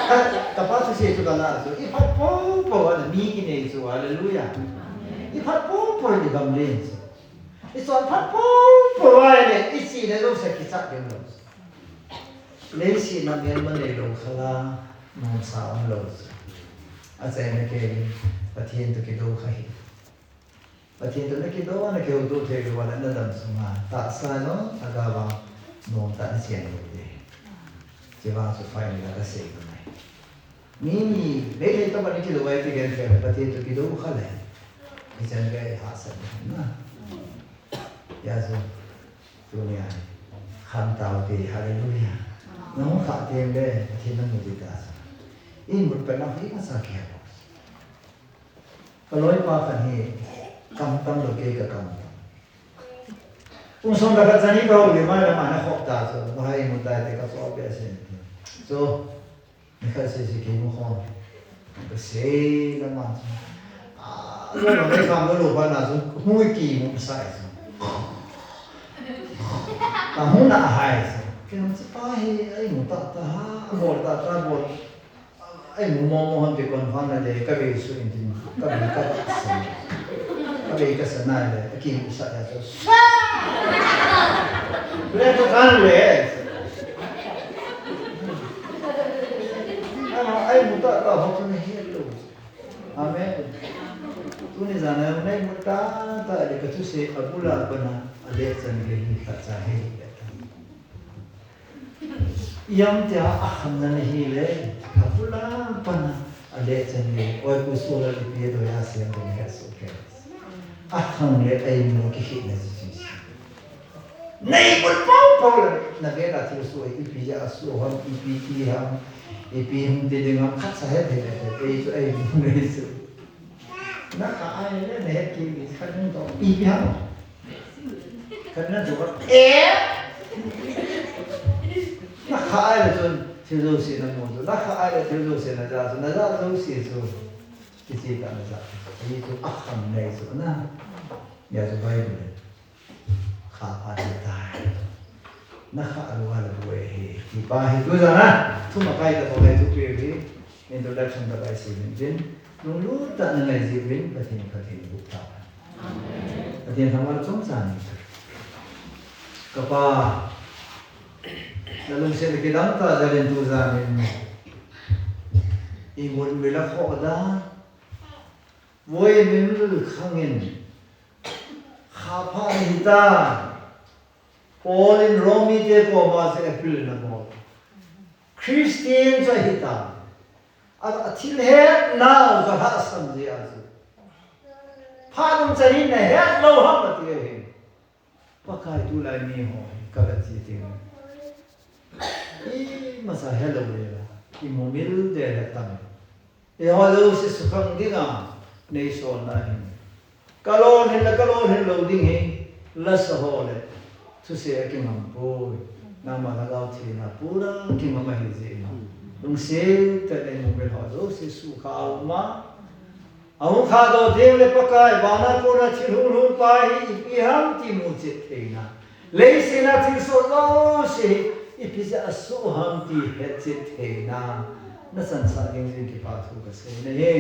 Ka, ka pa thusia chu ka la chu, i phat po po a na mi ki nei chu, hallelujah. I phat po po i gam len chu. I chawn phat po po ai le, i china zosia kichat ding lo. Lei sina mêlma neilo kha la, nuamsa um lo chu. A chaina kei, Pathian tawh kido kha hi. Pathian tawh na kido a, na kihotu thei lo a, na dam sung a, tahsa lo, a ga vang, nuam ta na chian lo te. Chi vang chu fai ni la ka sei ka mai. Mi, Meitei tawh ni kido ai ti gen fe, Pathian tawh kido kha le. I chan ga i hahsat na. Ya chu. Tuni a, Kham tau ti, hallelujah. Nang kham ti le, Pathian na mu ti ta sa. I mut pa na hi ka sa kia. Ka lawipa khan hi, kam tam lo kei ka kam tam. Kum sawm le khat zani ka hawlna mai lam a na khawk ta chu, ka hai mu tai te ka chawl pe a sen. Chu, ni khat sisi kei mu khawm. Ka sei lam a chu. A, lo lo le kam lo lo pa na chu, hui ki mu sa chu. Ka mu na hai chu. Kei mu chu pa hi, ai mu ta ta ha, a bawl ta ta bawl. Ai mu mo mo han ti kon han na le, ka vei su in tin, ka vei ka ta sa. Ka vei ka sa na le, a ki mu sa ya chu. Sa! Le ka kan le. Ama ai mu ta ta ho chu na hi lo. Amen. Tuni zan a nai mu ta ta le ka thuse a bul a pan a, a le chan le ni kha cha he. Iam tia a khamna na hi le, a bul a pan a, a le chan le, oi ku su la le pi do ya siam ding he su ke. A khang le ai mu ki khit na chi chi. Nei bul pau pau le, na ve la thil su ipi ya su ham, ipi ti ham, ipi hung ti ding ham, khat sa he the le, ei chu ai mu nei su. Na kha ai le, na het ki mi khat nung to, ipi ham. Khat na chu ka, e. Na kha ai le chun, thil zosia na mu chu. Na kha ai le thil zosia na za chu, na za zosia chu. Kichi ta na za. Ei chu a khang nei chu na. Ya chu Bible. Kha pha ti ta. Na kha a lu a la bu e hi. Ti pa hi tu zan a. Thu ma kai ta pa kai tu pi hi. Introduction ta kai si min tin. Nung lu ta na ngai zi min Pathian Pathian bu ta. Pathian thangvâl chawngchang ni. Ka Pa, la lungsiat le kidang ta zalin tu zan in. I mut mi la khaw da. Voi min khang in. Kha pha hi ta. Paul in Romite kawm a chu appeal na bawl. Christian chu ahi ta. A, a thil hetnau ka hahsam zia chu. Phat um chan in na het lo ham a ti ahi. Pakai tulai mi haw hi ka la chi ting. I masa he lo le la. I mu mil de le tam. Eihaw zosia sukhang ding a nei sawlna hin, ka lawn hin la ka lawn hin lo ding hi, la sa haw leh, thuse a kingam puai, nangma Lhagau Thiangtho pura kingam ahi ziakin, lungsiat tak in mu mil haw zosia sukha a um a, a hung khahdaw ding leh Pakai, van a kona thil hung hun pa hi ipi ham ti mu chiat theina, Leiset a thil sawt zosia hi ipi zia a suk ham ti het chiat theina, na chansak ding zing kipakthu ka sei na hi.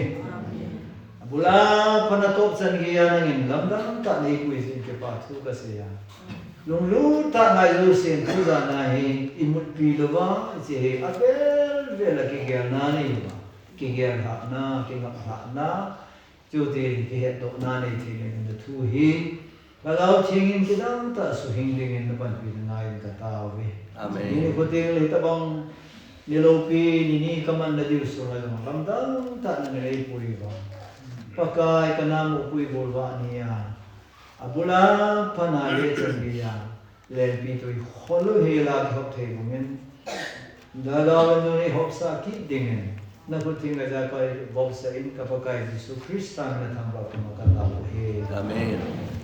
A bul a pan a tawp chan gei a nang in lamdang tak nei pui zing kipakthu ka sei a. Lunglut tak ngai zosia'n tu zan a hi i mutpi lo a, i chi hi a vel vel a kigelna nei lo a, kigel hakna, kingak hakna, Chutin kihetdokna nei thei dingin na thu hi, Lhagau Thiangtho in kidang tak a suhing dingin na panpina ngai in ka tau hi. Amen. Ni ni khuting le tabang, ni lopi, ni ni ka man na diu sung a zong lamdang tak na nei pui va. Pakai ka na mu pui bul va ni a. A bul a pan a le chan gei a. Lenpi tui khol u hi la kihop thei vungin. Lhagau in nun i hopsa kit dingin, na khut thing a za ka i vopsa in ka Pakai Jesu Khrista min a thangvâl ka ma ka tau hi. Amen.